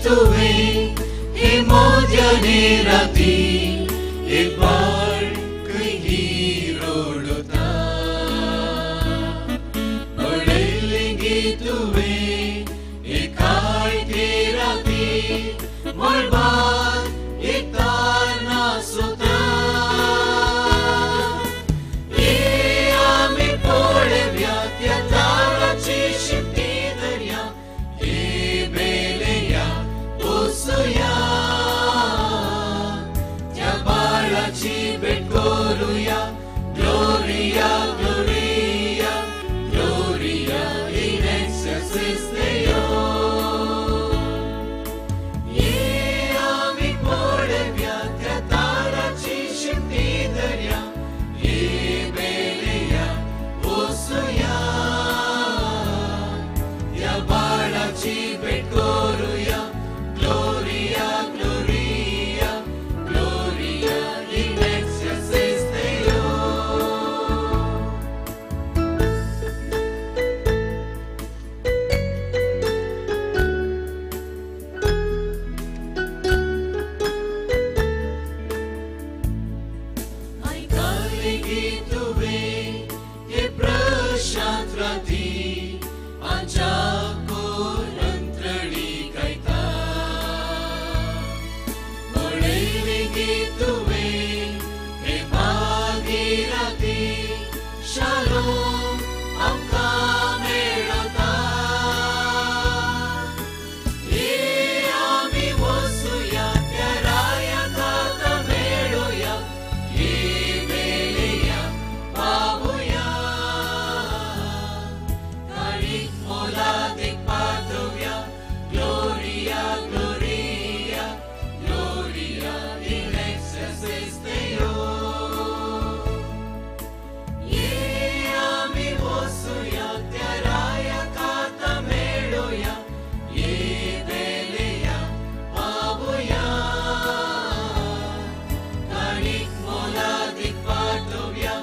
तुवें हे मोद्याने राती एक बाळ खंयगी रडता पळयलें गे तुवें एक काळखे राती मळबार एक तार नासता ये आमी पळोवया त्या ताराची शिपटी दर्या ये बेलया वचुया त्या बाळाची भेट करुया Gloria, Gloria, Gloria in excelsis Deo. ये आमी पळोवया त्या ताराची शिपटी दर्या ये बेलया वचुया त्या बाळाची भेट करुया Gloria, Gloria, Gloria in excelsis Deo. आयकलें गे तुवें हे प्रशांत राती आंजाकोर अंत्रळी गायता पळयलें गे तुवें हे भागीरथी शालोम आमकां मेळता ये आमी वचुया त्या रायाक आतां मेळुया ये बेलया पावुया तारीख मोलादीक पाठोवया Gloria, Gloria, Gloria in excelsis Deo. ये आमी वचुया त्या रायाक आतां मेळुया ये बेलया पावुया तारीख मोलादीक पाठोवया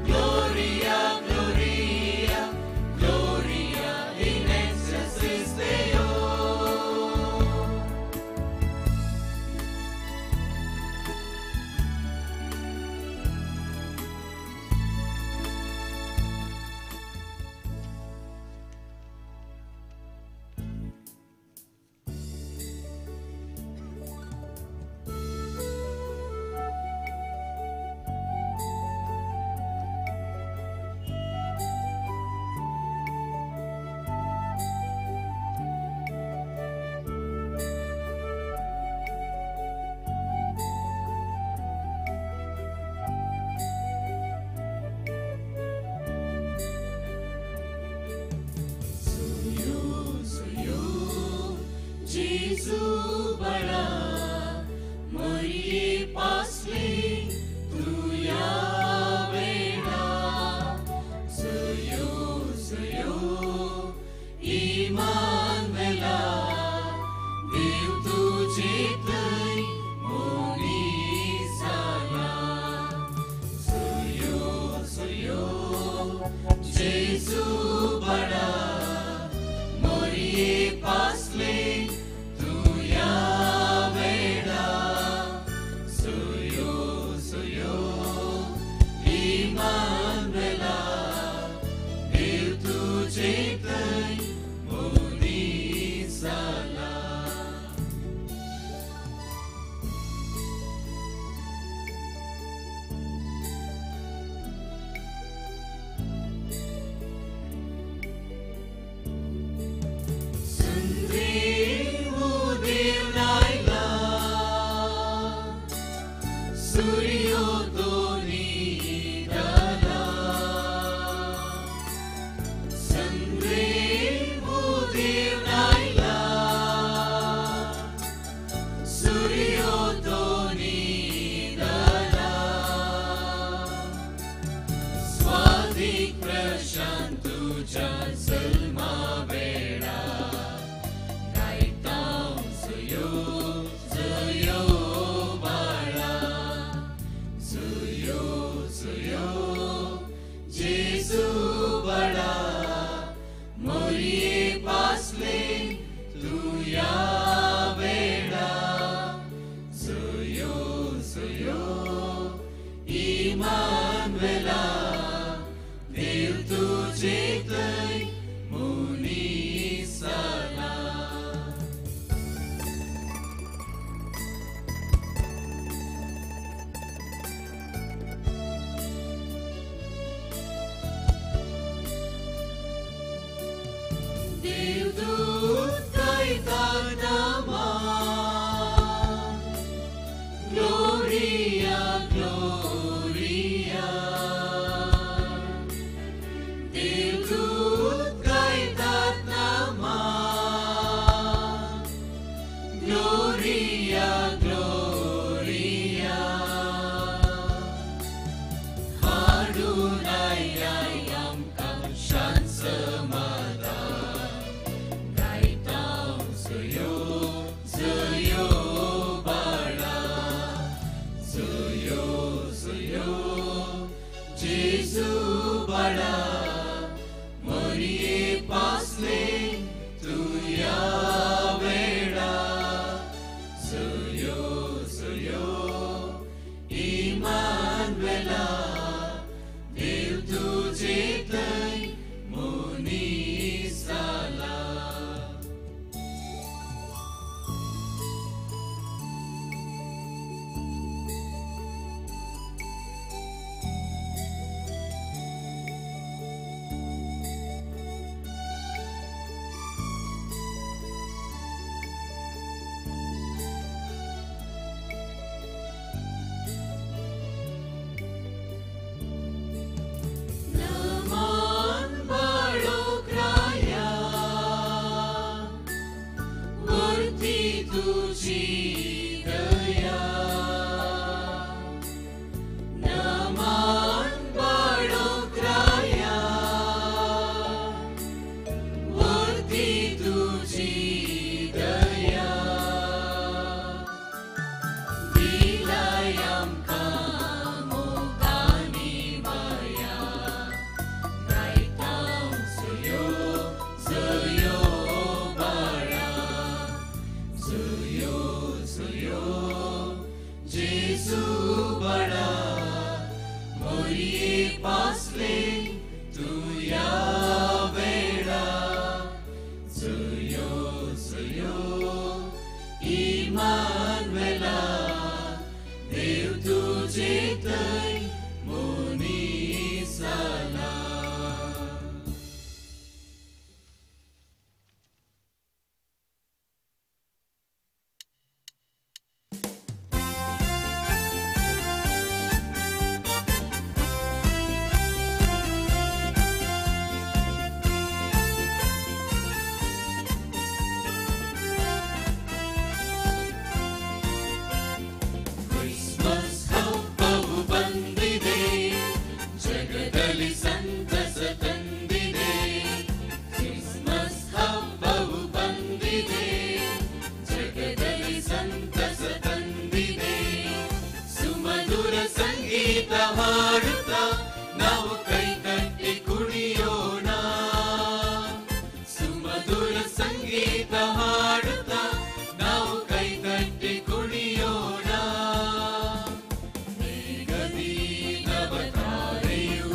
Gloria, Gloria, Gloria in excelsis Deo. सुयो सुयो जेजू बाळा मोरये पासले तुया वेळा सुयो सुयो इमानुएला देव तुजे थंय मनीस जाला सुयो सुयो जेजू बाळा मोरये पासले तुया वेळा सुयो सुयो इमानुएला देव तुजे थंय मनीस जाला. सुंदरेवू देव नायला सूर्यो दोनी दाला सुंदरेवू देव नायला सूर्यो दोनी दाला स्वादीक प्रशांत तुज्या जल्मा वेळा गायतां सुयो सुयो बाळा सुयो सुयो जेजू बाळा मोरये पासले तुया वेळा. बाळा मोरये पासले तुया वेळा जयो जयो इमानुएला देव तुझे थंय मनीस जाला. नमान बाळो क्राया वरती तुजी दया नमान बाळो क्राया वरती तुजी दया दिलाय आमकां मोगानी माया गायतां जयो जयो बाळा जयो जयो जेजू बाळा मोरये पासले तुया वेळा जयो जयो इमानुएला देव तुझे थंय मनीस जाला. ಕ್ರಿಸ್ಮಸ್ ಹಬ್ಬವು ಬಂದಿದೆ ಜಗದಲ್ಲಿ ಸಂತಸ ತಂದಿದೆ ಕ್ರಿಸ್ಮಸ್ ಹಬ್ಬವು ಬಂದಿದೆ ಜಗದಲ್ಲಿ ಸಂತಸ ತಂದಿದೆ ಸುಮಧುರ ಸಂಗೀತ ಹಾಡುತ್ತಾ ನಾವು ಕೈ ತಟ್ಟಿ ಕುಣಿಯೋಣ ಸುಮಧುರ ಸಂಗೀತ ಹಾಡುತ್ತಾ ನಾವು ಕೈ ತಟ್ಟಿ ಕುಣಿಯೋಣ ಮೇಘದಿ ನವತಾರೆಯು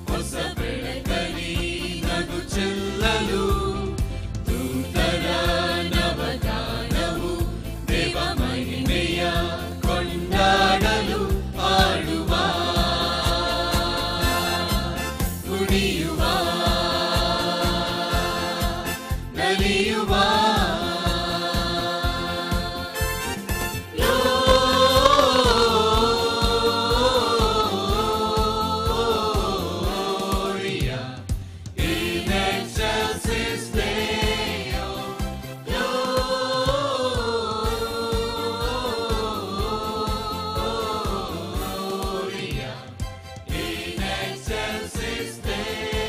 ಹೊಸ ಬೆಳಕಲಿ ನಗು ಚೆಲ್ಲಲು ದೂತರ ನವಗಾನವು ದೇವ ಮಹಿಮೆಯ ಕೊಂಡಾಡಲು ಆಡುವ ಕುಣಿಯುವ ನಲಿಯುವ Gloria in excelsis Deo. Gloria in excelsis Deo.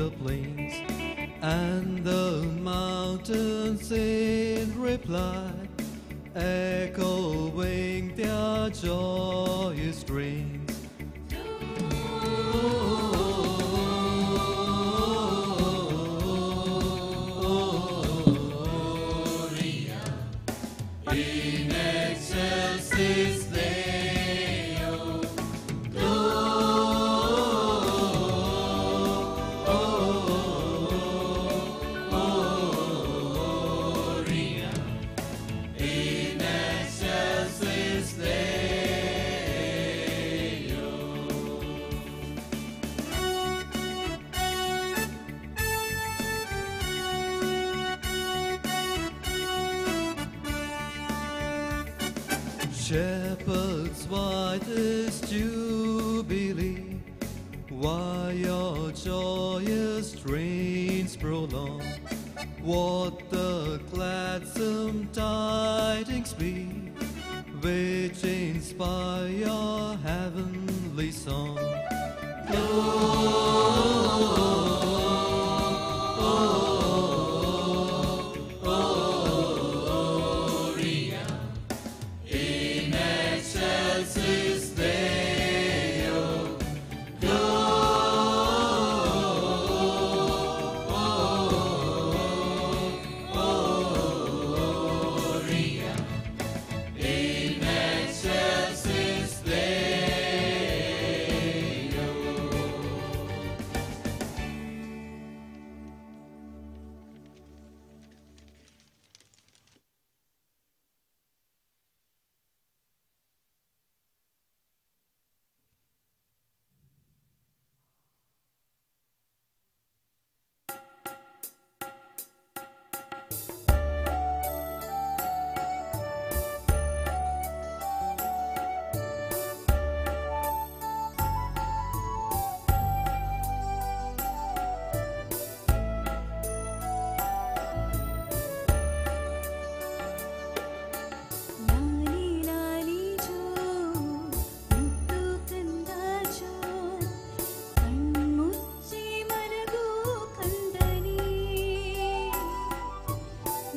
the plains, and the mountains in reply, echoing their joyous strains. Gloria in excelsis Deo. Gloria in excelsis Deo. Shepherds, why this jubilee? Why your joyous strains prolong? What the gladsome tidings be, which inspire your heavenly song? Gloria in excelsis Deo. Gloria in excelsis Deo. ಲಾಲಿ ಲಾಲಿ ಜೋ ಮುತ್ತು ಕಂದ ಜೋ ಕಣ್ಮುಚ್ಚಿ ಮಲಗು ಕಂದನೇ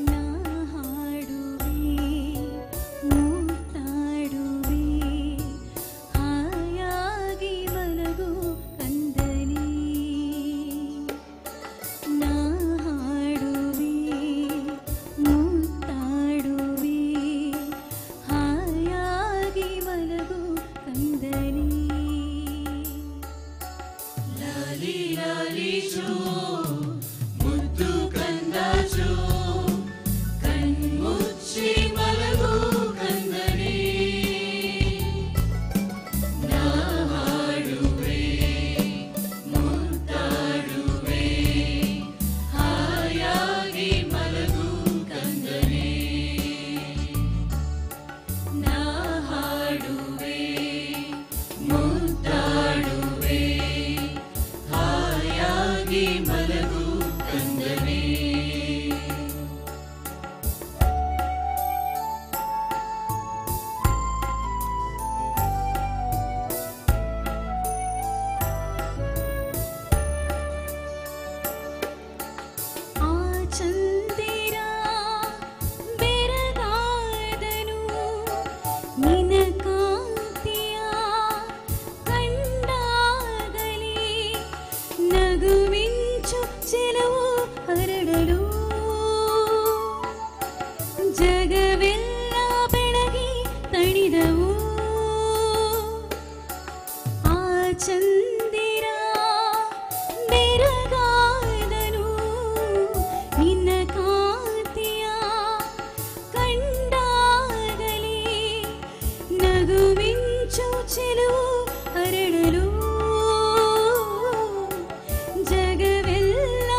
ನಾ ಹಾಡುವೆ ಮುತ್ತಾಡುವೆ ಹಾಯಾಗಿ ಮಲಗು ಕಂದನೇ ನಾ ಹಾಡುವೆ ಮುತ್ತಾಡುವೆ ಹಾಯಾಗಿ ಮಲಗು ಕಂದನೇ. ಲಾಲಿ ಲಾಲಿ ಜೋ ಮುದ್ದು ಕಂದ ಜೋ ಕಣ್ಮುಚ್ಚಿ ಮಲಗು ಕಂದನೇ ನಾ ಹಾಡುವೆ ಮುತ್ತಾಡುವೆ ಹಾಯಾಗಿ ಮಲಗು ಕಂದನೇ ನಾ ಹಾಡುವೆ ಮುತ್ತಾಡುವೆ ಹಾಯಾಗಿ ಮಲಗು ಕಂದನೇ. ಆ ಚಂದಿರ ಬೆರಗಾದನು ನಿನ ಕಾಂತಿಯ ಕಂಡಾಗಲೇ ನಗುವಿಂಚು ಚೆಲುವು ಹರಡಲು ಜಗವೆಲ್ಲ ಬೆಳಗಿ ತಣಿದವು. ಆ ಚಂದಿರ ಬೆರಗಾದನು ನಿನ್ನ ಕಾಂತಿಯ ಕಂಡಾಗಲೇ ನಗುವಿಂಚು ಚೆಲುವು ಹರಡಲು ಜಗವೆಲ್ಲ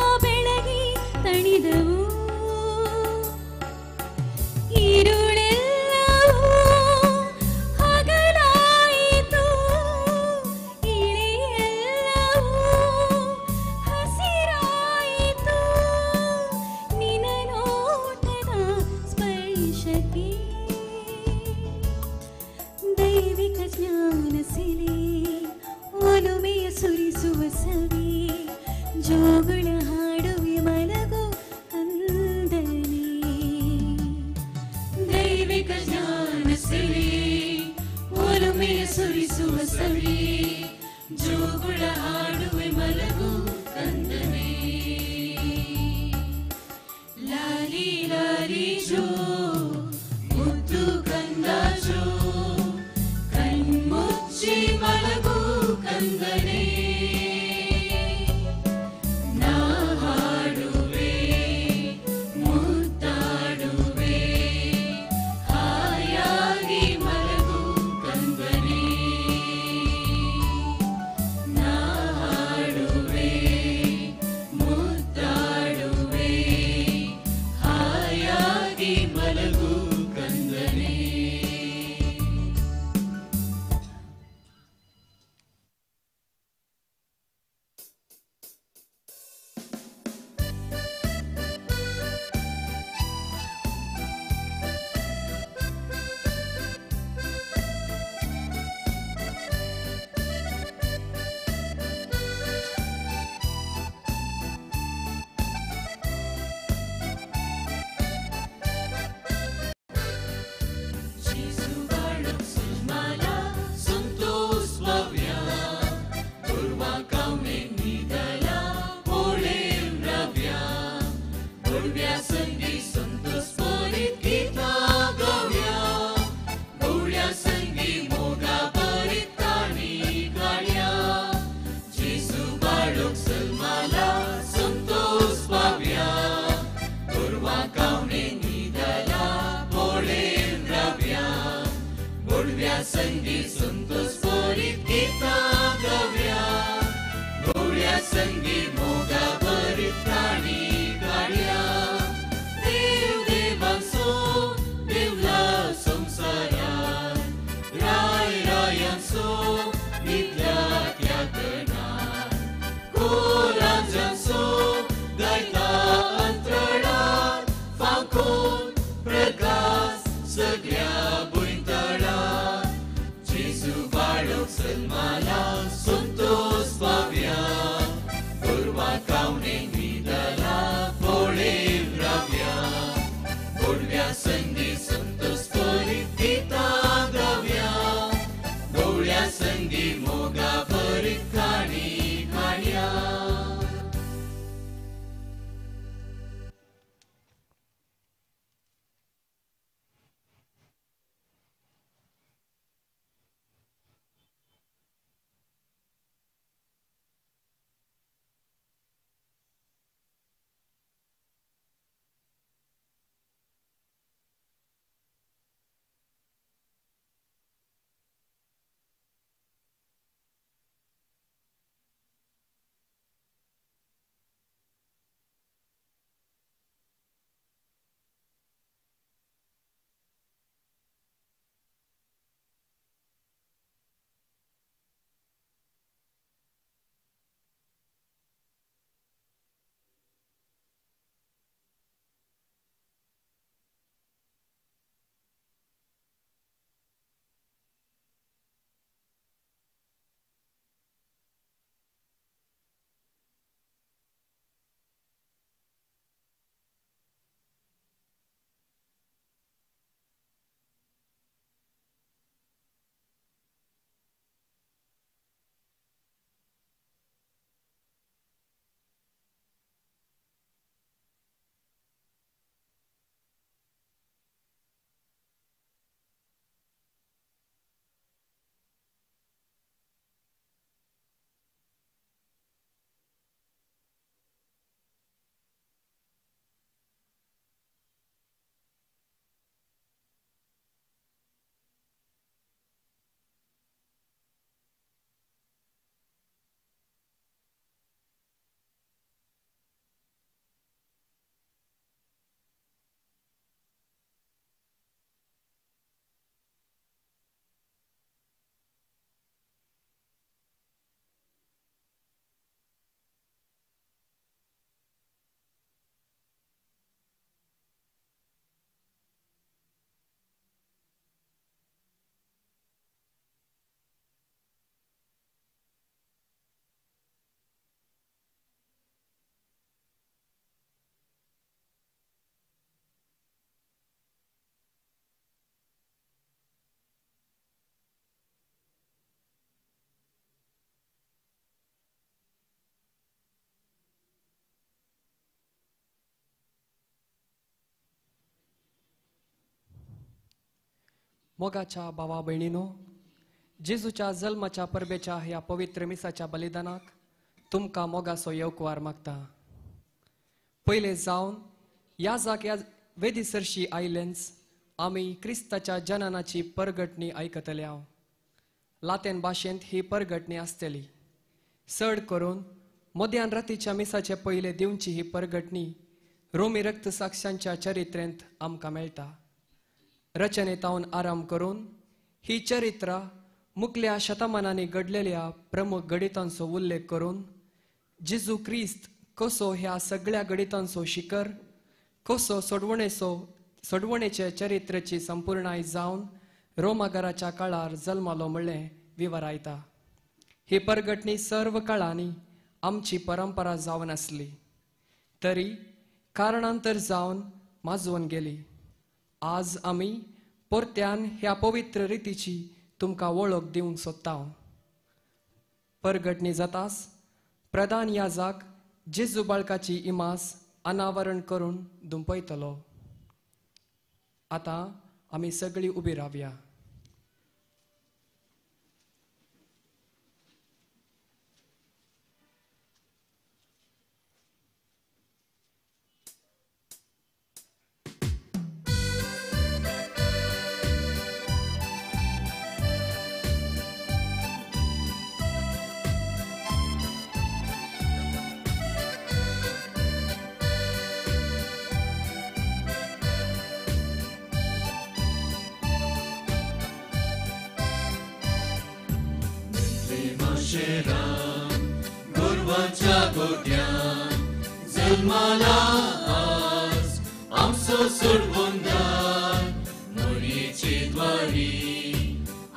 ಜೋಗುಳ ಹಾಡುವೆ ಮಲಗು ಕಂದನೇ. ದೈವಿಕ ಜ್ಞಾನ ಸಿರಿ ಒಲುಮೆಯ ಸುರಿಸುವ ಸವಿ ಜೋಗುಳ ಹಾಡುವೆ ಮಲಗು ಕಂದನೇ. ಲಾಲಿ ಲಾಲಿ ಜೋ ಮುದ್ದು ಕಂದ ಜೋ ಕಣ್ಮುಚ್ಚಿ ಮಲಗು ಕಂದನೇ. ನಾ मोगाच्या भावा भयणीनो, जेजूच्या जल्माच्या परबेच्या ह्या पवित्र मिसाच्या बलिदानाक तुमकां मोगाचो येवकार मागता. पयले जावन ह्या जाग्या वेदी सरशी आयलेंच आमी क्रिस्ताच्या जननाची परगटणी आयकतले. हांव लातेन भाशेंत ही परगटणी आसतली. चड करून मध्यान रातीच्या मिसाचे पयले दिवची ही परगटणी रोमी रक्तसाक्षांच्या चरित्रेंत आमकां मेळटा. रचनेतावन आराम करून ही चरित्रां मुखल्या शतमानांनी घडलेल्या प्रमुख घडितांचो उल्लेख करून जेजू क्रिस्त कसो ह्या सगळ्या घडितांचो शिखर, कसो सोडवणेचे चरित्रेची संपूर्णाय जावन रोमागराच्या काळार जल्मालो म्हणलें विवरायता. ही परगटणी सर्व काळांनी आमची परंपरा जावन आसली तरी कारणांतर जावन माजोवन गेली. आज आमी परत्यान ह्या पवित्र रितीची तुमकां वळख दिवंक सोदता. परगटणी जातास प्रधान याजाक जेजू बाळकाची इमास अनावरण करून दुंपयतलो. आतां आमी सगळीं उबी रावया. गोरवाच्या गोट्यान जल्माला आज आमचो सोडवणदार, मोरयेचे द्वारी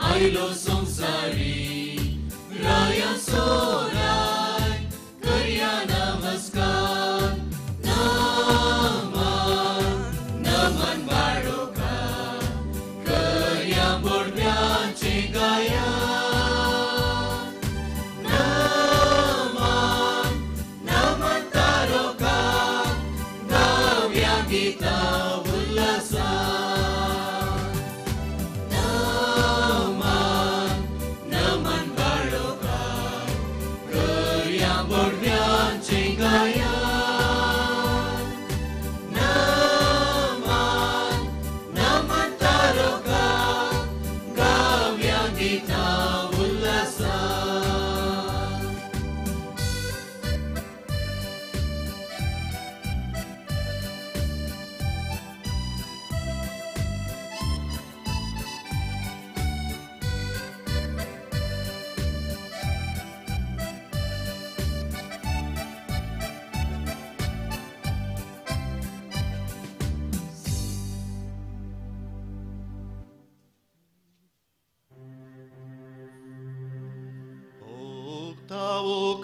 आयलो संवसारी, रायाचो राय करया नमस्कार. नमन नमन बाळोकार करया बोडव्याचे गाया.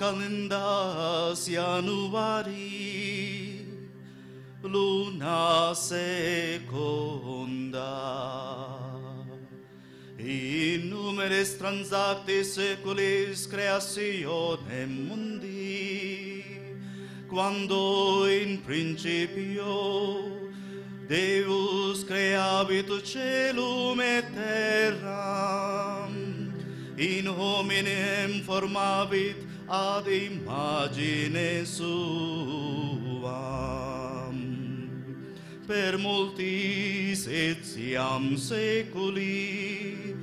Calendas Januari, luna secunda, in numeris transacti seculis creationem mundi, quando in principio Deus creavit caelum et terram, in hominem formavit ad imagine suam. Per multis etiam seculi,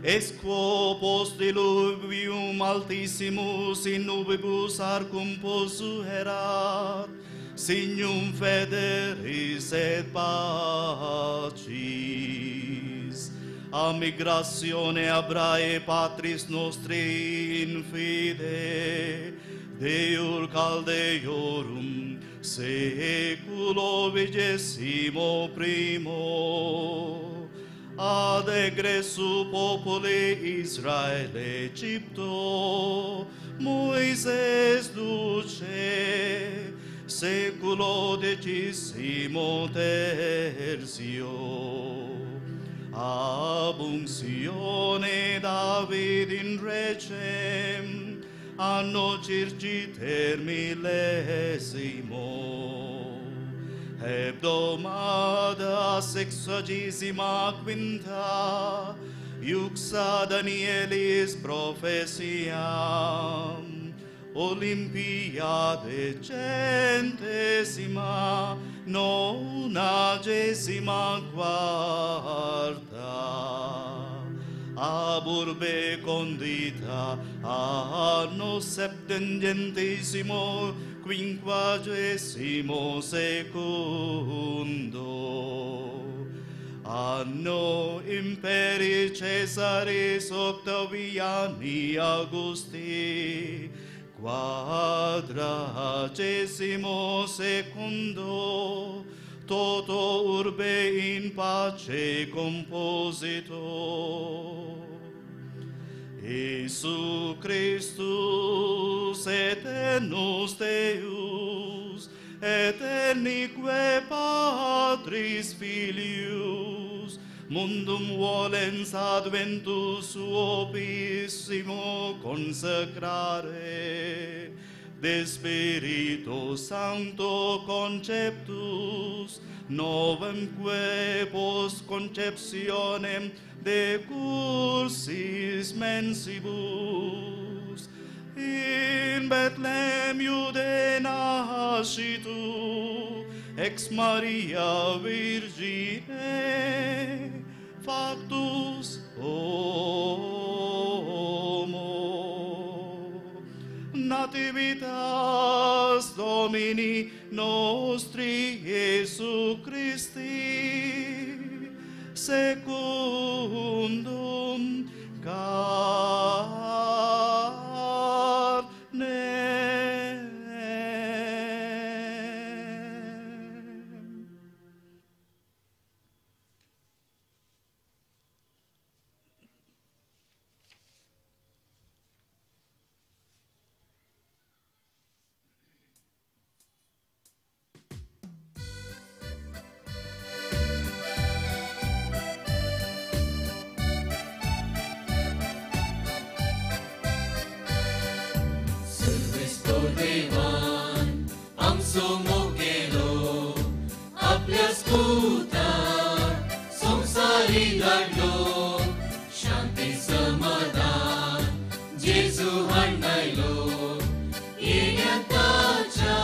est quo post diluvium altissimus in nubibus arcum posuerat, signum federis et pacis. A migratione Abrae patris nostri in fide, Deul Caldeorum seculo vigesimo primo, ad egressu populi Israele Egipto, Moises duce, seculo decissimo tertio. Ab unctione David in regem, anno circiter millesimo, hebdomada sexagesima quinta, iuxa Danielis prophesiam, Olympiade centesima, nonagesima quarta, ab urbe condita, anno septingentesimo, quinquagesimo secundo. Anno imperi Caesaris Octaviani Augusti, quadragesimo secundo, toto urbe in pace composito. Iesu Christus aeternus Deus, aeternique Patris Filius, mundum volens adventus suo pissimo consecrare, de Spiritu Sancto conceptus, novemque post conceptionem de cursis mensibus, in Bethlehem Iudae nascitu, ex Maria Virgine, factus homo. Nativitas Domini nostri Iesu Christi, secundum carnem. देवान आमचो मोग केलो आपल्या स्कुतान संवसारी धाडलो शांती समाधान जेजू हाडलो येण्या ताच्या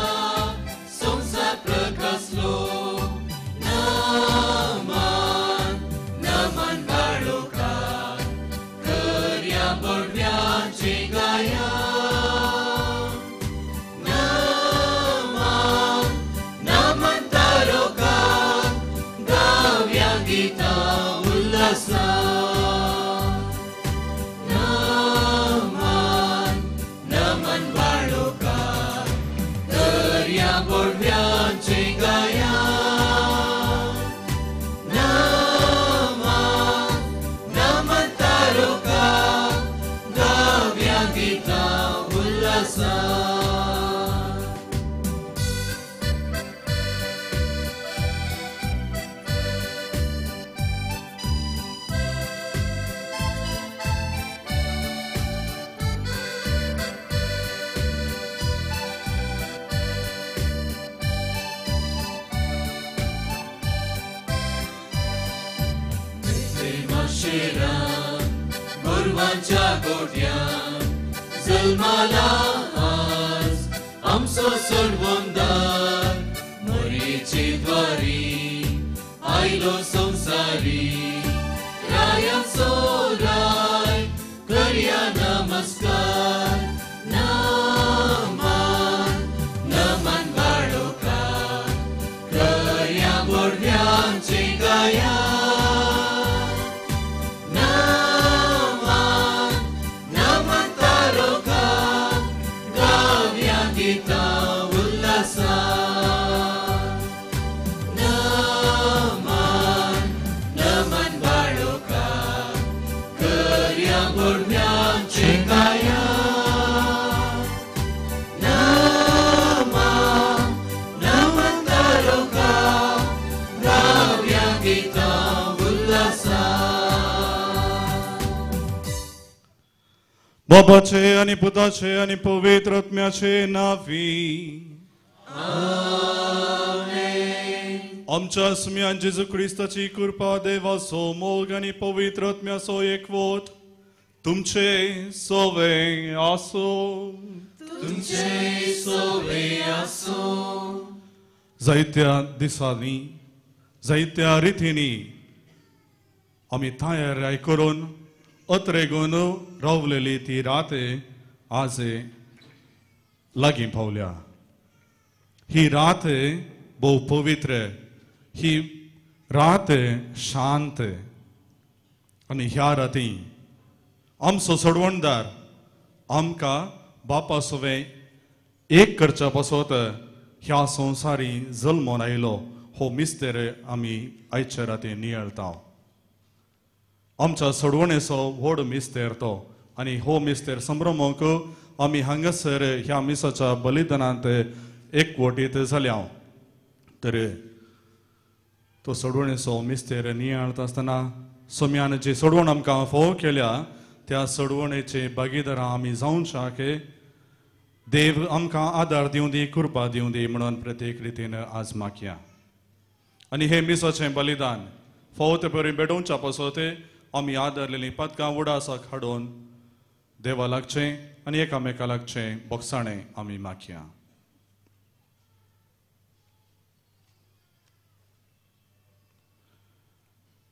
संवसार प्रकासलो नमन नमन बाळोकार करया बोडव्याचे गाया नमन नमन बाळोकार करया बोडव्याचे गाया नमन नमन तारोकार गाव्या गीता उल्हासा. गोरवांच्या गोठ्यान जल्माला आज आमचो सोडवणदार मोरयेचे द्वारी आयलो संवसारी रायाचो राय करया नमस्कार नमन नमन बाळोकार करया बोडव्यांचे गाया नमन नमन बाळोकार करया बोडव्यांचे गाया नमन नमन तारोकार गाव्या गीता उल्हासा. बाबाचे आनी पुताचे आनी पवित्र आत्म्याचे नांवी. आमेन. आमच्या सुम्यान जेजू क्रिस्ताची कृपा, देवाचो मोग आनी पवित्र आत्म्याचो एकवट तुमचे सोवे आसूं. तुमचे सोवे आसूं. जायत्या दिसांनी, जायत्या रितींनी आमी तयार करून अत्रेगून रावलेली ती रात आज लागीं पावल्या. ही रात भोव पवित्र, ही रात शांत आनी ह्या राती आमचो सोडवणदार आमकां बापा सवें एक करच्या पासत ह्या संवसारी जल्मोन आयलो. हो मिस्तेर आमी आयच्या राती नियाळता. आमच्या सोडवणेचो व्हड मिस्तेर तो आनी हो मिस्तेर संभ्रमोंक आमी हांगासर ह्या मिसाच्या बलिदानांत एकवटीत जाल्या. तर तो सोडवणेचो मिस्तेर नियाळता आसतना सोम्यान जी सोडवण आमकां फोव केल्या त्या सोडवणेचे भागीदारां आमी जावंक देव आमकां आदार दिवं दी, कृपा दिवं दी म्हणून प्रत्येक रितीन आज मागया. आनी हे मिसाचें बलिदान फावो ते परी भेटोवच्या पासत आमी आदारलेलीं पदकां उडासाक हाडून देवा लागचें आनी एकामेका लागचें बोगसाणें आमी मागया.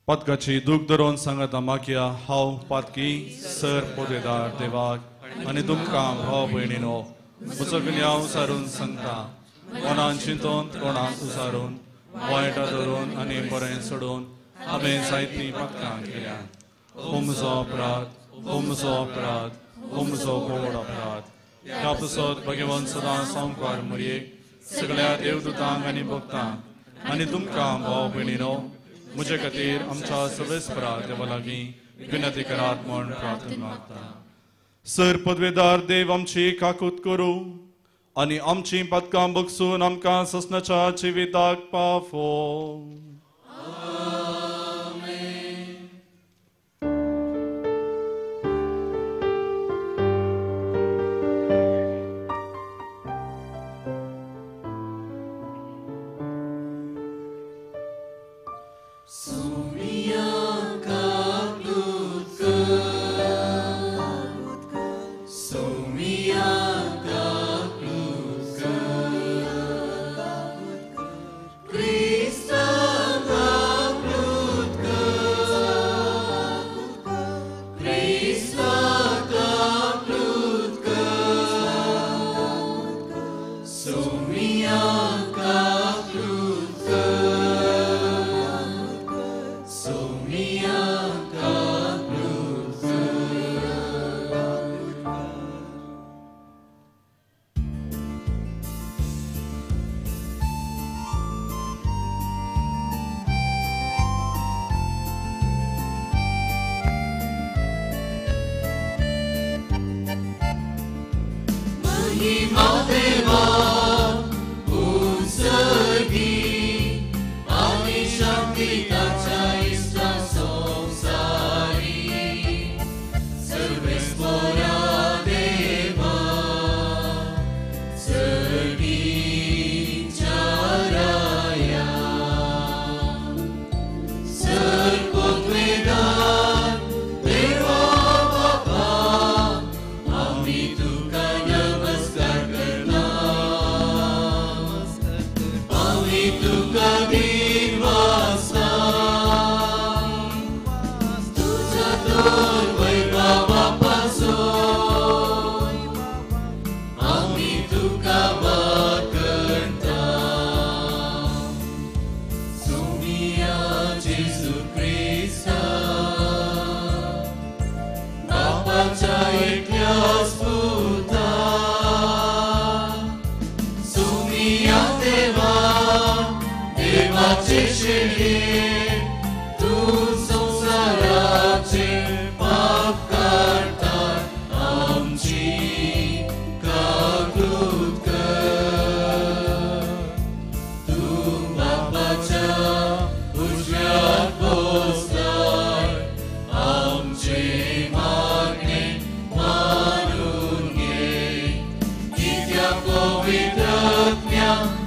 पदकाची दूख धरून सांगता मागया. हांव पातकी सर पोदेदार देवाक आनी तुमकां भाव भयणीनो म्हजो गुन्यांव सारून सांगता. मनान चिंतून, तोंडान उसारून, वायटां धरून आनी बरें सोडून हांवें जायतीं पदकां केल्यात. हो म्हजो अपराध, हो म्हजो अपराध, हो म्हजो व्हड अपराध. ह्या पासत भगवान सदां सामकार मुरयेक सगळ्या देवदूतांक आनी भक्तांक आनी तुमकां भाव भयणीनो म्हजे खातीर आमच्या सवेस्परा देवा लागीं विनंती करात म्हूण प्रार्थना मागता. सर पदवेदार देव आमची काकूत करूं आनी आमची पदकां बगसून आमकां ससनाच्या जिविताक पावो.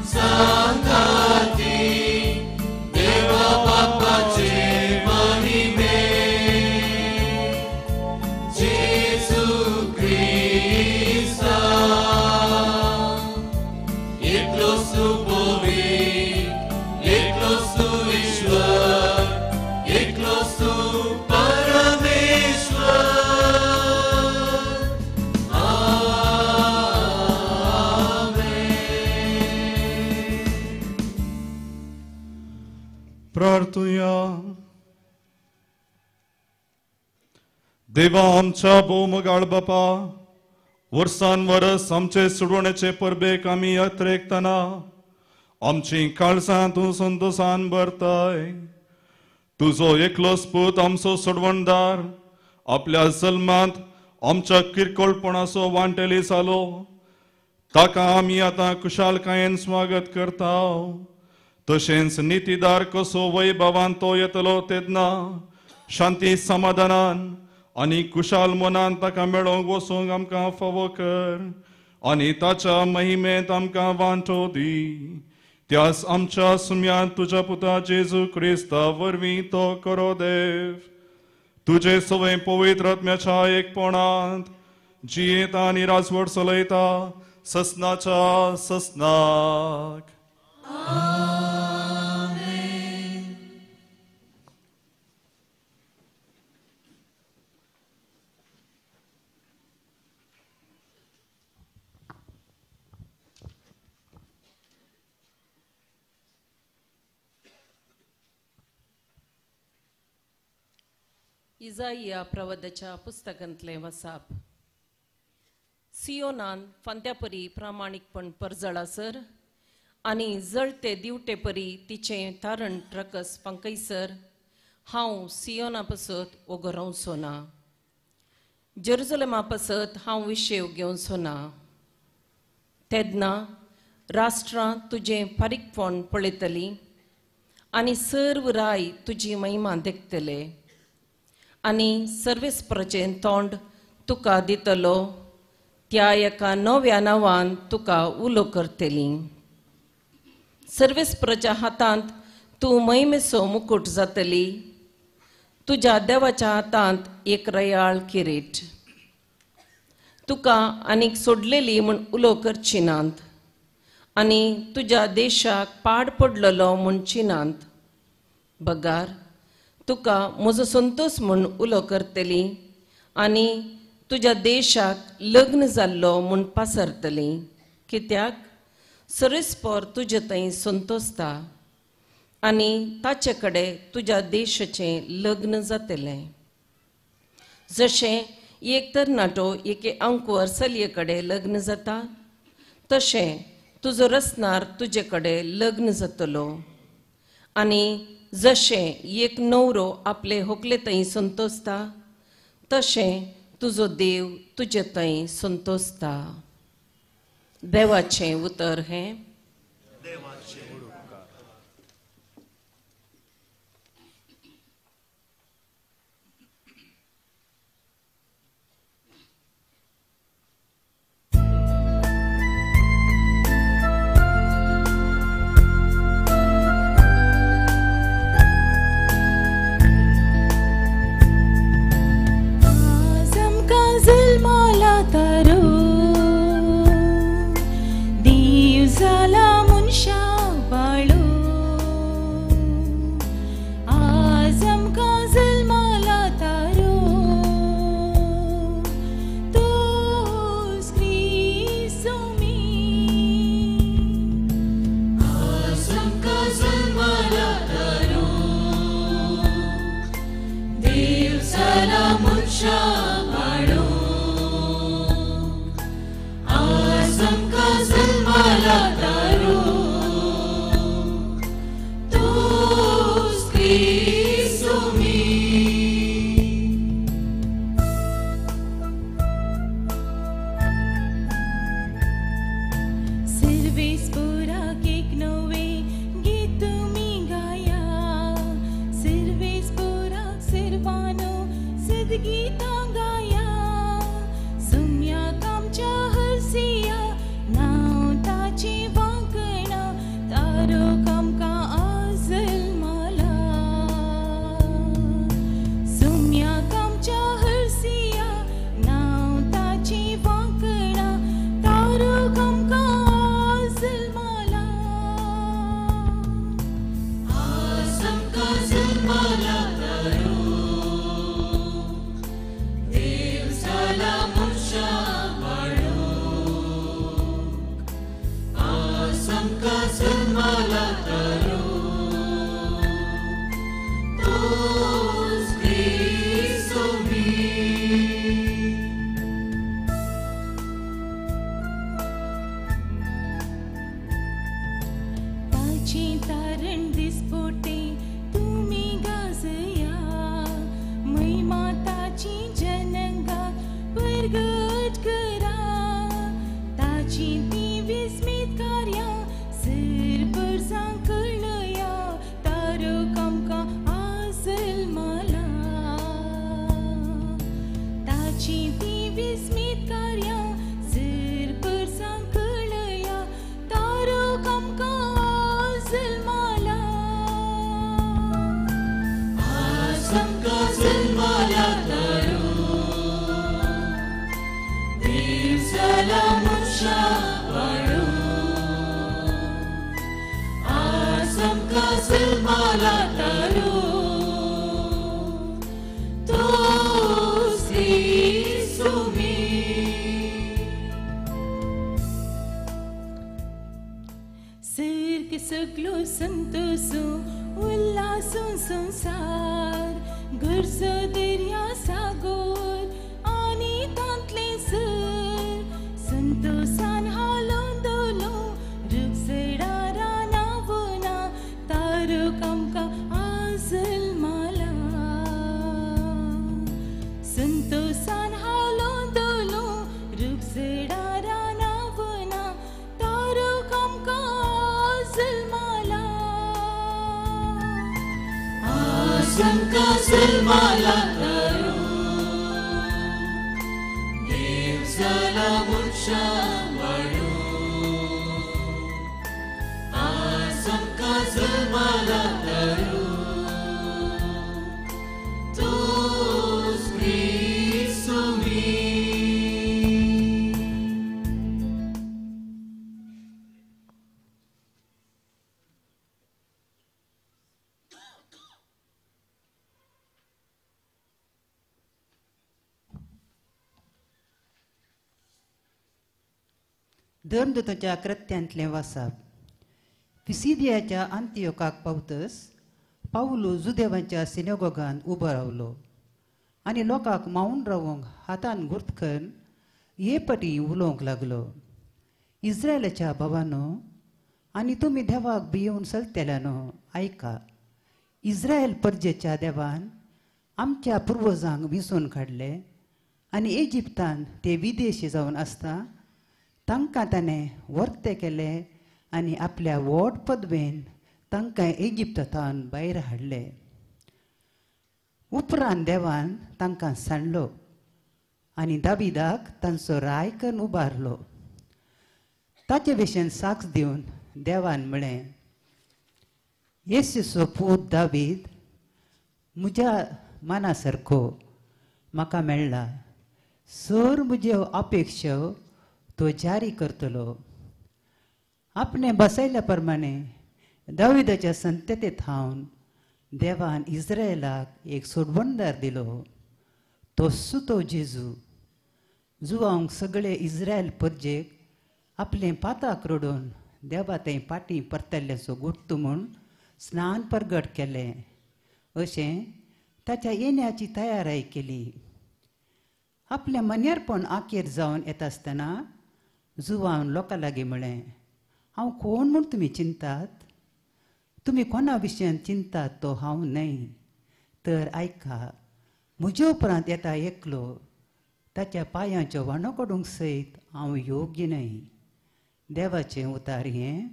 सांगाती प्रार्थुया. देवा आमच्या भोवमोगाळ बापा, वर्सान वरस आमचे सुडवणेचे परबेक आमी यात्रेकतना आमची काळसां तूं संतोसान भरताय. तुजो एकलोच पूत आमचो सोडवणदार आपल्या जल्मांत आमच्या किरकोळपणाचो वांटेली जालो, ताका आमी आतां खुशालकायेन स्वागत करता. तशेंच नितीदार कसो वैभवान तो येतलो तेन्ना शांती समाधानान आनी खुशाल मनान ताका मेळोवंक वचूंक आमकां फावो कर आनी ताच्या महिमेंत आमकां वांटो दी. त्यास आमच्या सुम्यांत तुज्या पुता जेजू क्रिस्ता वरवीं तो करो देव. तुजे सवय पवित्र आत्म्याच्या एकपणांत जियेता आनी राजवट चलयता ससनाच्या ससनाक. इजाइया प्रवादाच्या पुस्तकांतलें वसाप. सियोनान फांत्यापरी प्रामाणीकपण परजळासर आनी जळते दिवटेपरी तिचें तारण ट्रकस फांकयसर हांव सियोना पसत ओगो रावचो ना, जेरुजलेमा पसत हांव विशेव घेवचो ना. तेन्ना राष्ट्रां तुजें फारीकपण पळयतलीं आनी सर्व राय तुजी महिमा देखतले आनी सर्वेस्पराचें तोंड तुका दितलो, त्या एका नव्या नांवान तुका उलो करतली. सर्वेस्पराच्या हातांत तूं महिमेचो मुकूट जातली, तुज्या देवाच्या हातांत एक रयाळ किरीट. तुका आनीक सोडलेली म्हूण उलो करची नात आनी तुज्या देशाक पाड पडलेलो म्हणची नात, बगार तुका म्हजो संतोश म्हूण उलो करतली आनी तुज्या देशाक लग्न जाल्लो म्हूण पासरतली. कित्याक सरेस्पर तुजे थंय संतोसता आनी ताचे कडेन तुज्या देशाचें लग्न जातलें. जशें एक तरणाटो एके अंकुर चलये कडेन लग्न जाता तशें तुजो रसनार तुजे कडेन लग्न जातलो आनी जशें एक नवरो आपले होकले थंय संतोसता तशें तुजो देव तुजे थंय संतोसता. देवाचें उतर हें. आमकां जल्माला तारो. ताची तारण दिसपोटे तुमी गाजया, महिमा ताची जनंगा परगट करा. ताची ती विस्मीत कार्या सरपरसां कळया, तारक आमकां आजल्माला. ताची ती विस्मीत कार्या सरपरसां कळया, तारक आमकां आजल्माला. आज आमकां जल्माला तारो, देव जाला मनशा वाडो. आज आमकां जल्माला तारो, तोच क्रिस्तू मी. सर्ग सगलो संतोषो उल्लासो संसार, गरजो दर्या सागोर आनी तांतले सर. संतोषान हालोवन दवलो रुगझडा रानां वनां, तारक आमकां आजल्माला. संतोषान हालोवन दवलो रुगझडा रानां वनां, तारक आमकां आजल्माला. आज आमकां जल्माला तारो, देव जाला मनशा वाडो. आज आमकां जल्माला तारो, तोच क्रिस्तू मी. धर्मदूताच्या कृत्यांतलें वासाप. पिसिदियाच्या अंतियोकाक पावतस पावलू जुदेवांच्या सिनेगोगान उबो रावलो आनी लोकांक मावन रावंक हातान गुर्त करून हे पटी उलोवंक लागलो. इस्रायलाच्या भावानो आनी तुमी देवाक भियोवन चलतेल्यानो आयका. इस्रायल परजेच्या देवान आमच्या पुर्वजांक विसून काडले आनी इजिप्तान ते विदेशी जावन आसता तांकां ताणें वर्ते केले आनी आपल्या व्हड पदवेन तांकां इजिप्तांत भायर हाडले. उपरांत देवान तांकां सांडलो आनी दाविदाक तांचो राय करून उबारलो. ताचे भशेन साक्ष दिवन देवान म्हळें, येसूचो पूत दावीद म्हज्या मना सारको म्हाका मेळ्ळा, सर म्हज्यो अपेक्षा तो जारी करतलो. आपणे बसयल्या प्रमाणे दाविदाच्या संतते थावन देवान इस्रायलाक एक सोडवणदार दिलो, तो सुतो जेजू. जुवांक सगळे इस्रायल परजेक आपलें पाताक रडून देवा थंय पाटी परतल्ल्याचो गुट्टू म्हूण स्नान परगट केलें, अशें ताच्या येण्याची तयाराय केली. आपलें मनेरपण आखेर जावन येता आसतना जुवान लोकां लागीं म्हळें, हांव कोण म्हूण तुमी चिंतात? तुमी कोणा विशयान चिंतात तो हांव न्हय. तर आयका, म्हजे उपरांत येता एकलो, ताच्या पांयांच्यो व्हाणो काडूंक सयत हांव योग्य न्हय. देवाचें उतार हें.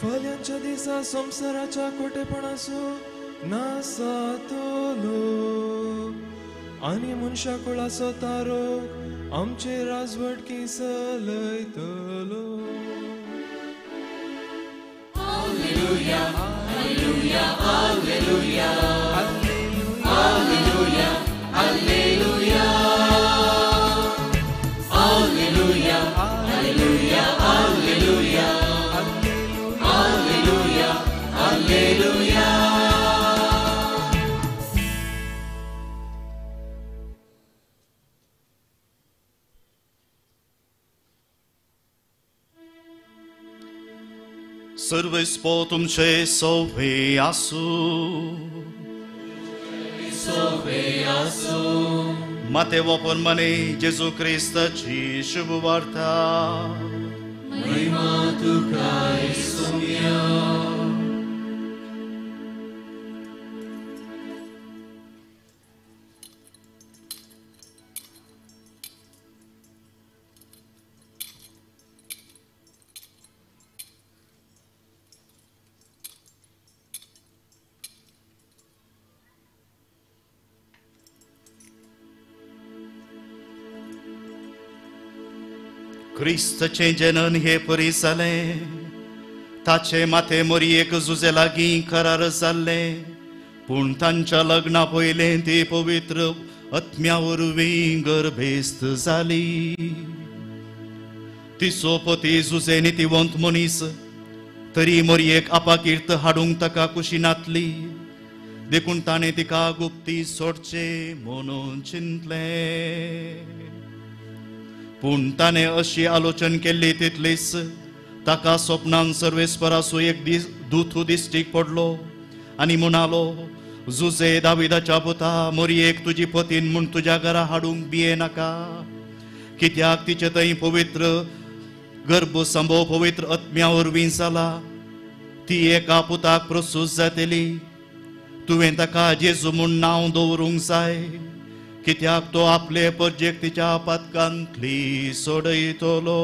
फाल्यांच्या दिसा संवसाराच्या कोटेपणासो नासातलो आनी मनशा कुळाचो तारो आमचे राजवटकी चलयतलो. Hallelujah, hallelujah, hallelujah, hallelujah, hallelujah. सर्वेस्पो तुमचे सोवे आसूं. सोवे आसूं. मातेव प्रमाणे जेजू क्रिस्ताची शुभवार्ता. महिमा तुका येसुया. क्रिस्तचें जनन हे परी जालें, ताचे माथे मोरयेक जुजे लागीं करार जाल्लें, पूण तांच्या लग्ना पयलें ती पवित्र आत्म्या वरवीं गर्भेस्त जाली. तिचो पती जुजे नितीवंत मनीस, तरी मोरयेक आपाकीर्त हाडूंक ताका कुशी नातली, देखून ताणें तिका गुप्ती सोडचें म्हणून चिंतलें. पूण ताणें अशी आलोचन केल्ली तितलीच ताका स्वप्नान सर्वेस्परासो एक दीस दूत दिश्टीक पडलो आनी म्हणालो, जुजे दाविदाच्या पुता, मोरयेक तुजी पतीन म्हूण तुज्या घरा हाडूंक भिये नाका, कित्याक तिचे थंय पवित्र गर्भ संभव पवित्र आत्म्या वरवीं जाला. ती एका पुताक प्रसूत जातली, तुवें ताका जेजू म्हूण नांव दवरूंक जाय, कित्याक तो आपले परजेक तिच्या पातकांतली सोडयतलो.